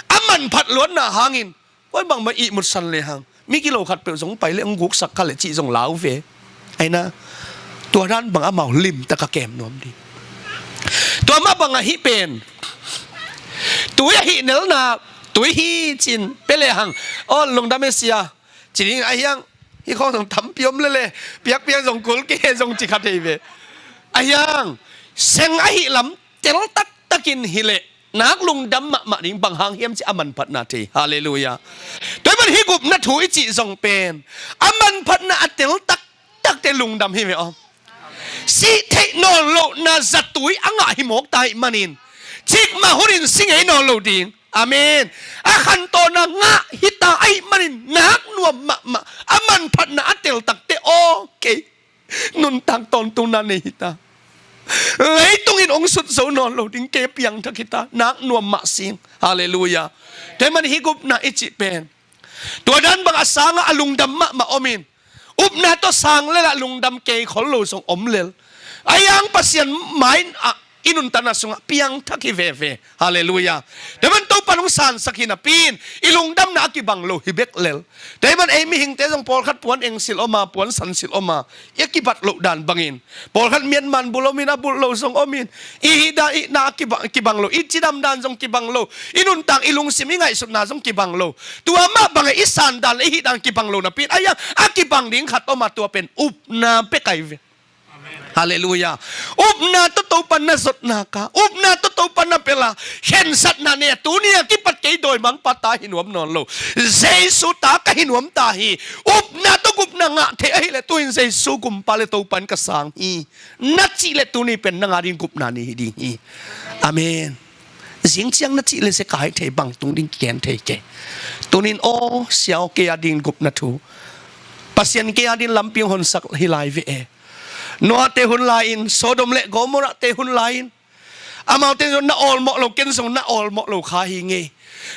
a manphat luatna hangin, koi bangmah ihmut san le hang, mi kilo khatpeuh zong pai le hong guksak kha le cih zong lau ve. Ahi na, tua dan bang amau limtak a kem nuam ding. Tua mah bangah hih pen tui a hih nelna, tui hi cin pia le hang, aw lungdam e sia, ci ding. Ahi hang hih khawng zong tampi om lele, piakpiak zong kul ke zong ci kha thei ve. Ahi hang seng ahih lam tel taktakin hi leh nak lungdam mahmah ding. Bang hang hiam cih a manphatna thei. Halleluiah. Tua ahih man hih gupna thu i cih zong pen a manphatna a tel taktakte lungdam hi ve aw. Sih theih nawn lohna zatui a ngah hi mawk ta ahih manin, cikmah hunin si ngei nawn lo ding. Amen. A khantohna ngah hi ta ahih manin nak nuam mahmah, a manphatna a tel takte, aw kei nuntak tawntungna nei hi ta, leitung in hong sut zo nawn lo ding, kei piangthak hi ta, nak nuam mah sing. Halleluiah. Tua ahih man hih gupna i cih pen tua dan bang a sangah a lungdam mahmah om in, upna tawh sang lelah lungdam kei khol lo zong om lel. Ahi hang Pasian mai-ah i nuntakna sungah piangthak hi veve. Halleluiah. Tua ahih man Topa in hong sansak hi napi in i lungdamna a kibang lo hi bek lel. Tua ahih man ei mihingte zong pawlkhat puan engsilh om a, puan sansilh om a, i a kibat loh dan bangin, pawlkhat miatman bulh om in, a bulh lo zong om in, i hih dan, i na a kiba-, kibang lo, i cidam dan zong kibang lo, i nuntak, i lungsim, i ngaihsutna zong kibang lo. Tua mah bangin i san dan le i hih dan kibang lo napi in, ahi hang a kibang ding khat om a, tua pen upna bek ahi ve. Halleluiah. Upna tawh Topa na zotna ka, upna tawh Topa na pela, khensatna nei a, tuni a kipat kei dawimangpa ta hi nuam nawn lo, Jesu ta ka hi nuam ta hi. Upna tawh gupna ngah thei ahih leh tu-in Jesu gumpa le Topa in ka sang hi, na cih leh tuni pen nang a ding gupna ni hi ding hi. Amen. Zing ciang na cih leh zia kai thei, bang tung ding kigen thei kei. Tuni-in aw sia aw, kei a ding gupna thu, Pasian kei a ding lampi hong honsak hi lai ve e. Noah te hun lai-in, Sodom le Gomorrah te hun lai-in, amaute zong na awlmawh lo, ken zong na awlmawh lo kha hi ing e.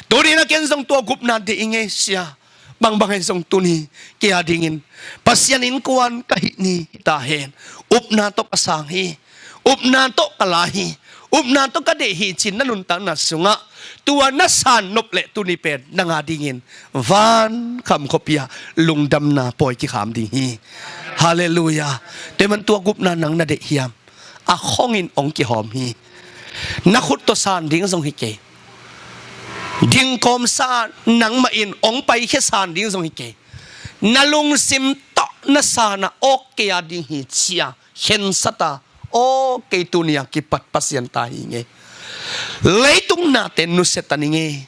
Tuni-in a ken zong tua gupna deih ing e sia. Bangbang hi zong tuni kei a dingin Pasian innkuan ka hih ni hi ta hen. Upna tawh ka sang hi. Upna tawh ka la hi. Upna tawh ka deih hi ci-in na nuntakna sungah tua na san nop leh tuni pen nang a dingin van kham khuapi ah lungdamna pawi kikham ding hi. Halleluiah. Tua ahih man tua gupna nang na deih hiam? A khongin hong kihawm hi. Na khut tawh san ding zong hi kei. Dingkawmsa nangmah in hong paikhia san ding zong hi kei. Na lungsim tawh na san a, aw kei a ding hi ci-a khensat a, aw kei tuni a kipat Pasian ta hi ing e. Leitung nate nusia ta ning e.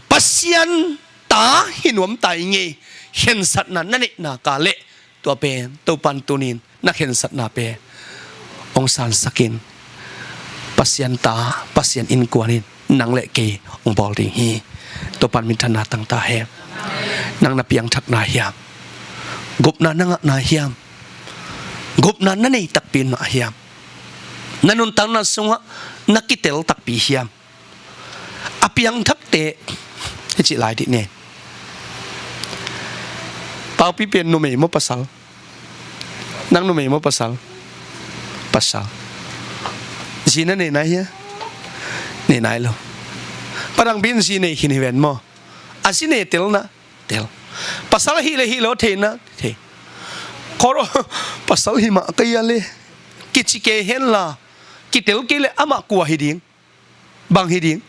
Pasian ta hi nuam ta i ngei. Khensatna na neihna ka leh tua pen Topan tunin na khensatna pen hong sansakin Pasian ta, Pasian innkuan in nang le kei hong bawl ding hi. Topan minthanna tang ta hen. Nang na piangthakna hiam? Gupna na ngahna hiam? Gupna na nei takpi mah hiam? Na nuntakna sungah na kitel takpi hiam? A piangthakte hi cih lai dih ne. Paupi pen numei maw pasal? Nang numei maw pasal? Pasal. Zi na nei nai hia? Nei nai lo. Padang bin zi nei khin hi ven maw? A zi nei telna tel. Pasal hi le hi lo theina thei. Koro pasal hi mah ka ia le. Kici kei hen la. Kitel kei le amah kua hi ding? Bang hi ding?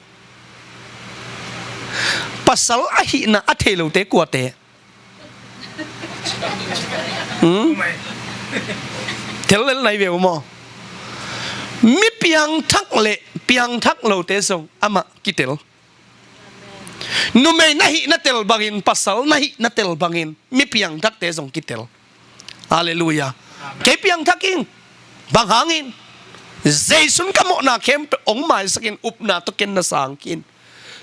Pasal ahihna a thei lote kuate? Hmm? Tel lel nai ve uh maw? Mi piangthak le piangthak lote zong amah kitel. Numei na hihna tel bangin, pasal na hihna tel bangin mi piangthakte zong kitel. Halleluiah. Kei piangthak ing. Bang hangin? Jesu'n ka mawhna khempeuh hong maisakin upna tawh ken na sang khin.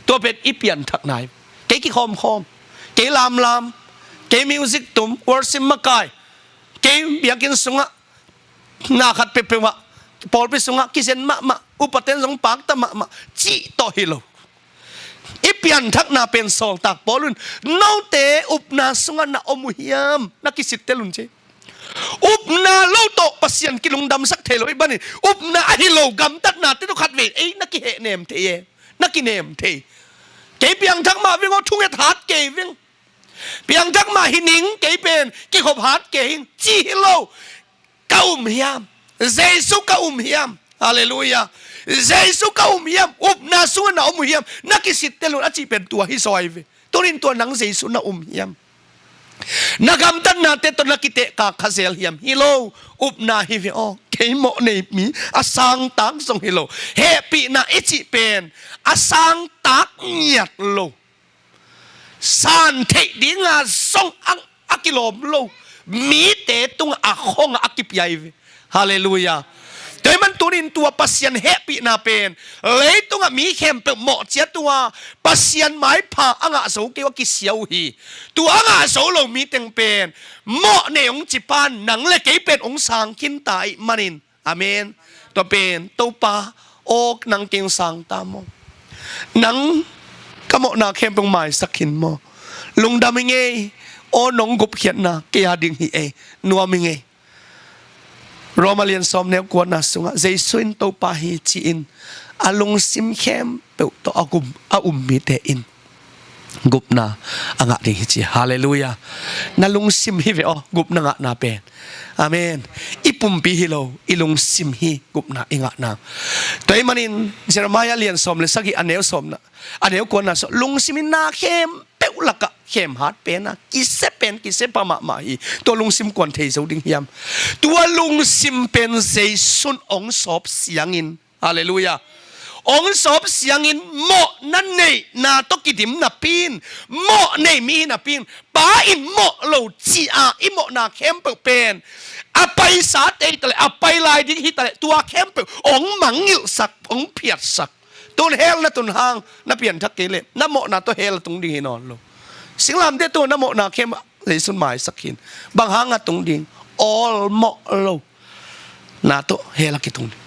Tua pen i pianthakna hi. Kei kikhawmkhawm, kei lamlam, kei music tum, worship makai, kei biakinn sungah na khat peuhpeuh ah, pawlpi sungah kizen mahmah, upaten zong pakta mahmah cih tawh hi lo. I pianthakna pen sawltak Paul in, note upna sungah na om uh hiam? Na kisittel un ci. Upna lo tawh Pasian kilungdamsak thei lo i banin, upna ahi lo gamtatnate tawh khatvei ei na kihehnem thei e, na kinem thei. Kei piangthak mah veng aw, thunget hat kei veng. Piangthak mah hi ning, kei pen kikhop hat kei hing ci hi lo. Ka um hiam? Jesu ka um hiam? Halleluiah. Jesu ka um hiam? Upna sungah na om uh hiam? Na kisittel un a cih pen tua hi zaw hi ve. Tunin tua nang Jesu na um hiam? Na gamtatnate tawh na kitehkak kha zel hiam? Hi lo. Upna hi ve aw. Kei mawh nei mi a sangtak zong hi lo. Hehpihna i cih pen a sangtak ngiat lo, san theih dinga zong a, a kilawm lo, mite tungah a khong a kipia hi ve. Halleluiah. Tua ahih man tunin tua Pasian hehpihna pen leitungah mi khempeuh mawh ciat uh a, Pasian maipha a ngah zo kei uh a kisia uh hi. Tua a ngah zo lo mi teng pen mawh nei hong ci pan nang le kei pen hong sang khin ta ahih manin. Amen. Tua pen Topa aw, nang kei hong sang ta maw? Nang ka mawhna khempeuh hong maisak khin maw? Lungdam ing ei. Aw, nong gupkhiatna kei a ding hi ei. Nuam ing ei. Roma lian sawm neu kuana sungah Jesu in Topa hi ci-in a lungsim khempeuh tawh a gum, a um mite in gupna a ngah ding hi ci. Halleluiah. Na lungsim hi ve aw, gupna ngahna pen. Amen. I pumpi hi lo, i lungsim hi gupna i ngahna. Tua ahih manin Jeremiah lian sawm le sagih a neu sawmna, a neu kuana sawm, lungsim in na khempeuh lakah khem hat pen a, kisia pen kisia pha mahmah hi. Tua lungsim kua'n thei zo ding hiam? Tua lungsim pen Jesu'n hong sawp siangin, halleluiah, hong sawp siangin mawhna neihna tawh kidim napi in, mawh nei mi hi napi in, Pa in mawh lo ci-a i mawhna khempeuh pen a paisate hi taleh, a pai lai ding hi taleh, tua khempeuh hong mangngilhsak, hong phiatsak. Tun hell na tun hang na pianthak kei leh na mawhna tawh hell a tung ding hi nawn lo. Singlamteh, tun na mawhna khempeuh Jesu'n maisak khin. Bang hang a tung ding? Awl mawh lo na tawh hell a kitung ding.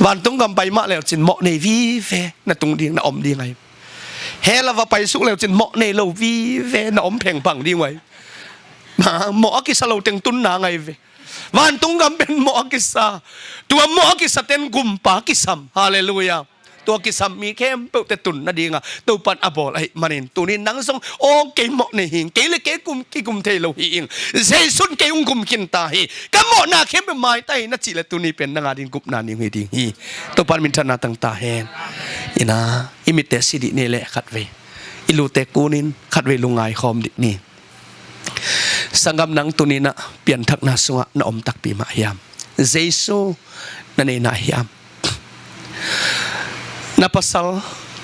Vantung gam pai mah leucin mawh nei vive na tung ding, na om ding ahi. Hell a va paisuk leucin mawh nei lo vive na om phengphang ding uh ahi. Mawh a kisa lo teng tun nang ahi ve. Vantung gam pen mawh a kisa. Tua mawh a kisate'n gumpa kisam. Halleluiah. Tua kisam mi khempeuhte tun nadinga Topa'n a bawl ahih manin, tuni nang zong, aw, kei mawh nei hi ing, kei le kei kum, kikum thei lo hi ing, Jesu'n kei hong gum khin ta hi, ka mawhna khempeuh maitai hi na cih leh, tuni pen nang a ding gupna ni hong hi ding hi. Topa'n minthanna tang ta hen. Ina, i mitte si dih ni leh khatvei, i lute kunin khatvei lungngai khawm dih ni. Sanggam, nang tuni in ah pianthakna sungah na om takpi mah hiam? Jesu na nei na hiam? Na pasal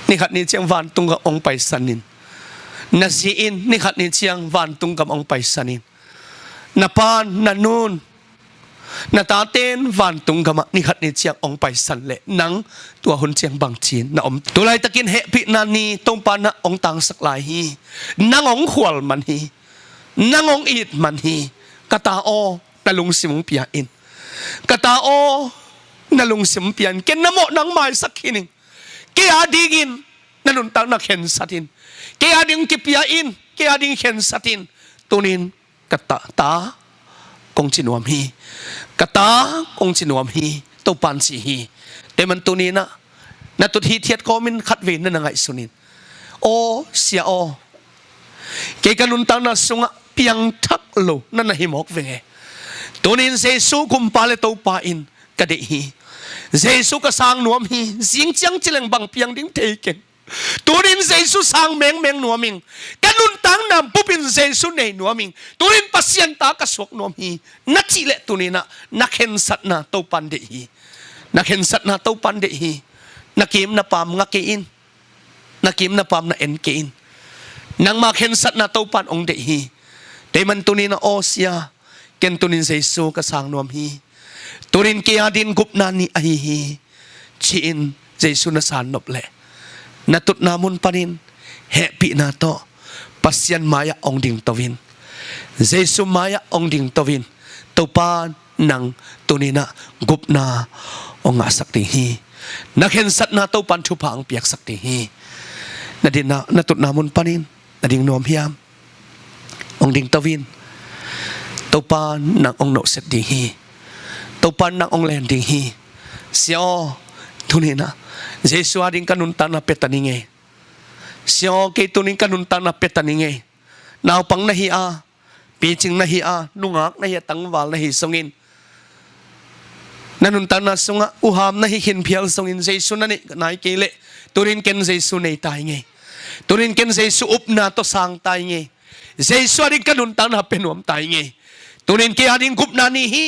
ni khat ni ciang vantung gam hong paisan in, Na zi in nikhat ni ciang vantung gam hong paisan in. Na pa'n, na nu'n, na tate'n vantung gamah nikhat ni ciang hong paisan leh nang tua hun ciang bangci-in na om? Tulaitakin hehpihna ni Topa na hong tangsak lai hi. Nang hong khual man hi. Nang hong it man hi. Ka ta aw, na lungsim hong pia in. Ka ta aw, na lungsim hong pia in. Ken na mawhna hong maisak khin ing. Kei a dingin na nuntakna khensat in. Kei a ding kipia in. Kei a ding khensat in. Tuni-in ka ta, ta, kong ci nuam hi. Ka ta, kong ci nuam hi. Topa'n ci hi. Tua ahih manin tuni-in ah na tut hithiat kawmin khatvei na na ngaihsun in. Aw Sia aw, kei ka nuntakna sungah piangthak lo na na hi mawk veng e. Tuni-in Jesu Gumpa le Topa in ka deih hi. Jesu ka sang nuam hi. Zing ciang ci leng bang piang ding thei keng. Tuni-in Jesu sang mengmeng nuam ing. Ka nuntakna bupin Jesu nei nuam ing. Tuni-in Pasian ta ka suak nuam hi, na cih leh tuni-in ah na khensatna Topa'n deih hi. Na khensatna Topa'n deih hi. Na kim na pam nga kei in. Na kim na pam na en kei in. Nangma khensatna Topa'n hong deih hi. Tua ahih manin tuni-in ah aw Sia, ken tuni-in Jesu ka sang nuam hi. Tuni-in kei a dingin gupna ni ahi hi, ci-in Jesu na san nop leh na tutna mun panin hehpihna tawh Pasian mai-ah hong dingto in. Jesu mai-ah hong dingto in. Topa'n nang tuni-in ah gupna hong ngahsak ding hi. Na khensatna Topa'n thupha hong piaksak ding hi. Na dinna, na tutna mun panin na ding nuam hiam? Hong dingto in. Topa'n nang hong nohset ding hi. Topa'n nang hong len ding hi. Sia aw, tuni-in ah Jesu a ding ka nuntakna pia ta ning e. Sia aw, kei tuni-in ka nuntakna pia ta ning e. Naupang na hi a, picing na hi a, nungak na hi a, tangval na hi zongin, na nuntakna sungah uham na hi khin phial zongin Jesu na neih nai kei leh, tuni-in ken Jesu nei ta ing e. Tuni-in ken Jesu upna tawh sang ta ing e. Jesu a ding ka nuntakna pia nuam ta ing e. Tuni-in kei a ding gupna ni hi.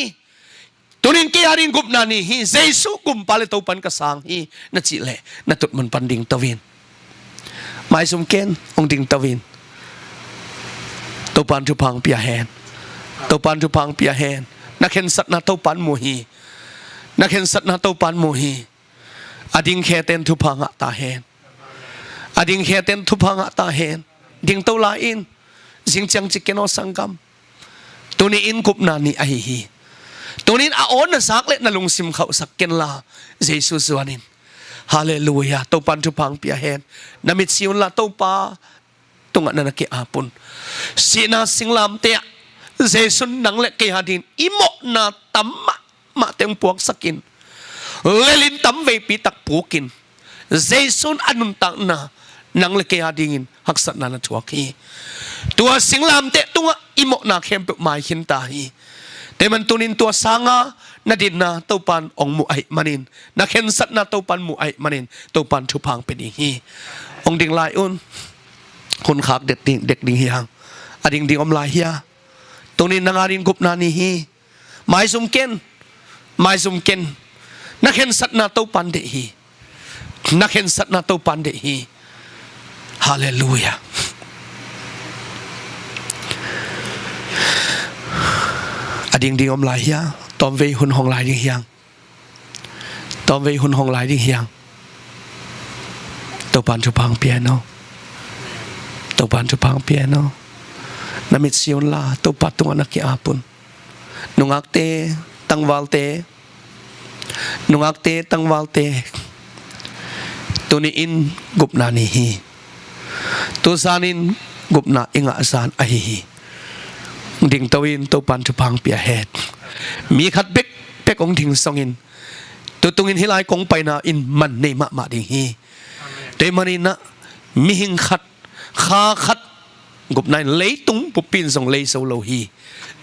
Tuni-in kei a ding gupna ni hi. Jesu Gumpa le Topa'n ka sang hi, na cih leh na tut mun pan dingto in. Maizum ken, hong dingto in. Topa'n thupha hong pia hen. Topa'n thupha hong pia hen. Na khensatna Topa'n mu hi. Na khensatna Topa'n mu hi. A ding khete'n thupha ngah ta hen. A ding khete'n thupha ngah ta hen. Dingto lai in. Zing ciang ci ken aw sanggam. Tuni-in gupna ni ahi hi. Tuni-in a aw na zak leh na lungsim khauhsak ken la, Jesu zuan in. Halleluia. Topa'n thupha hong pia hen. Na mit si un la, Topa tungah na na ki-ap un. Sihna singlamteh ah Jesu'n nang le kei a dingin i mawhna tam mahmahte hong puaksak in. Lel in tam veipi tak puk in. Jesu'n a nuntakna nang le kei a dingin haksatna na thuak hi. Tua singlamteh tungah i mawhna khempeuh mai khin ta hi. Tua ahih manin tuni-in tua sanga na dinna Topa'n hong muh ahih manin, na khensatna Topa'n muh ahih manin, Topa'n thupha hong pia ding hi. Hong ding lai un. Hun khak dek ding, dek ding hi hang. A ding ding om lai hia? Tuni-in nang a ding gupna ni hi. Maizum ken. Maizum ken. Na khensatna Topa'n deih hi. Na khensatna Topa'n deih hi. Halleluia. A ding ding om lai hia? Tawmvei hun hong lai ding hi hang. Tawmvei hun hong lai ding hi hang. Topa'n thupha hong pia hen aw. Topa'n thupha hong pia hen aw. Na mit si un la, Topa tungah na ki-ap un. Nungakte, tangvalte, nungakte, tangvalte, tuni-in gupna ni hi. Tu zanin gupna i ngah zan ahi hi. Dingto in, Topa'n thupha hong pia hen. Mi khat bekbek hong ding zongin, tu tungin hih lai kong paina in man nei mahmah ding hi. Tua ahih manin ah mihing khat, kha khat gupna in leitung pumpi in zong lei zo lo hi.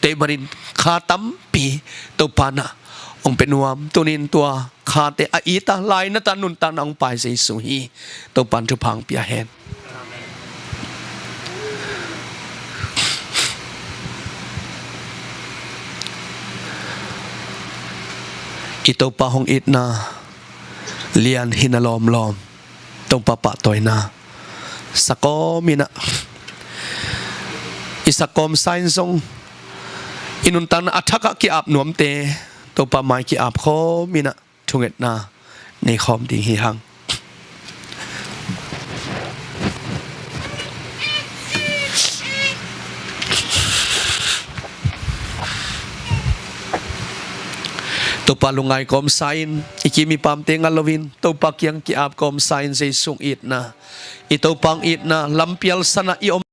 Tua ahih manin kha tampi Topa'n ah hong pia nuam. Tuni-in tua khate a it a, lainat a nuntakna hong pai Jesu hi. Topa'n thupha hong pia hen. I Topa hong itna lian hi na lawmlawm. Topa pahtawina sa kawmin ah i sak kawmsa in zong i nuntakna a thakah ki-ap nuamte Topa mai ki-ap khawm in ah thungetna nei khawm ding hi hang. Topa lungngai kawmsa in, i kim i pamte ngal loin Topa kiang ki-ap kawmsa in, Jesu itna, i Topa itna lampial sanah i om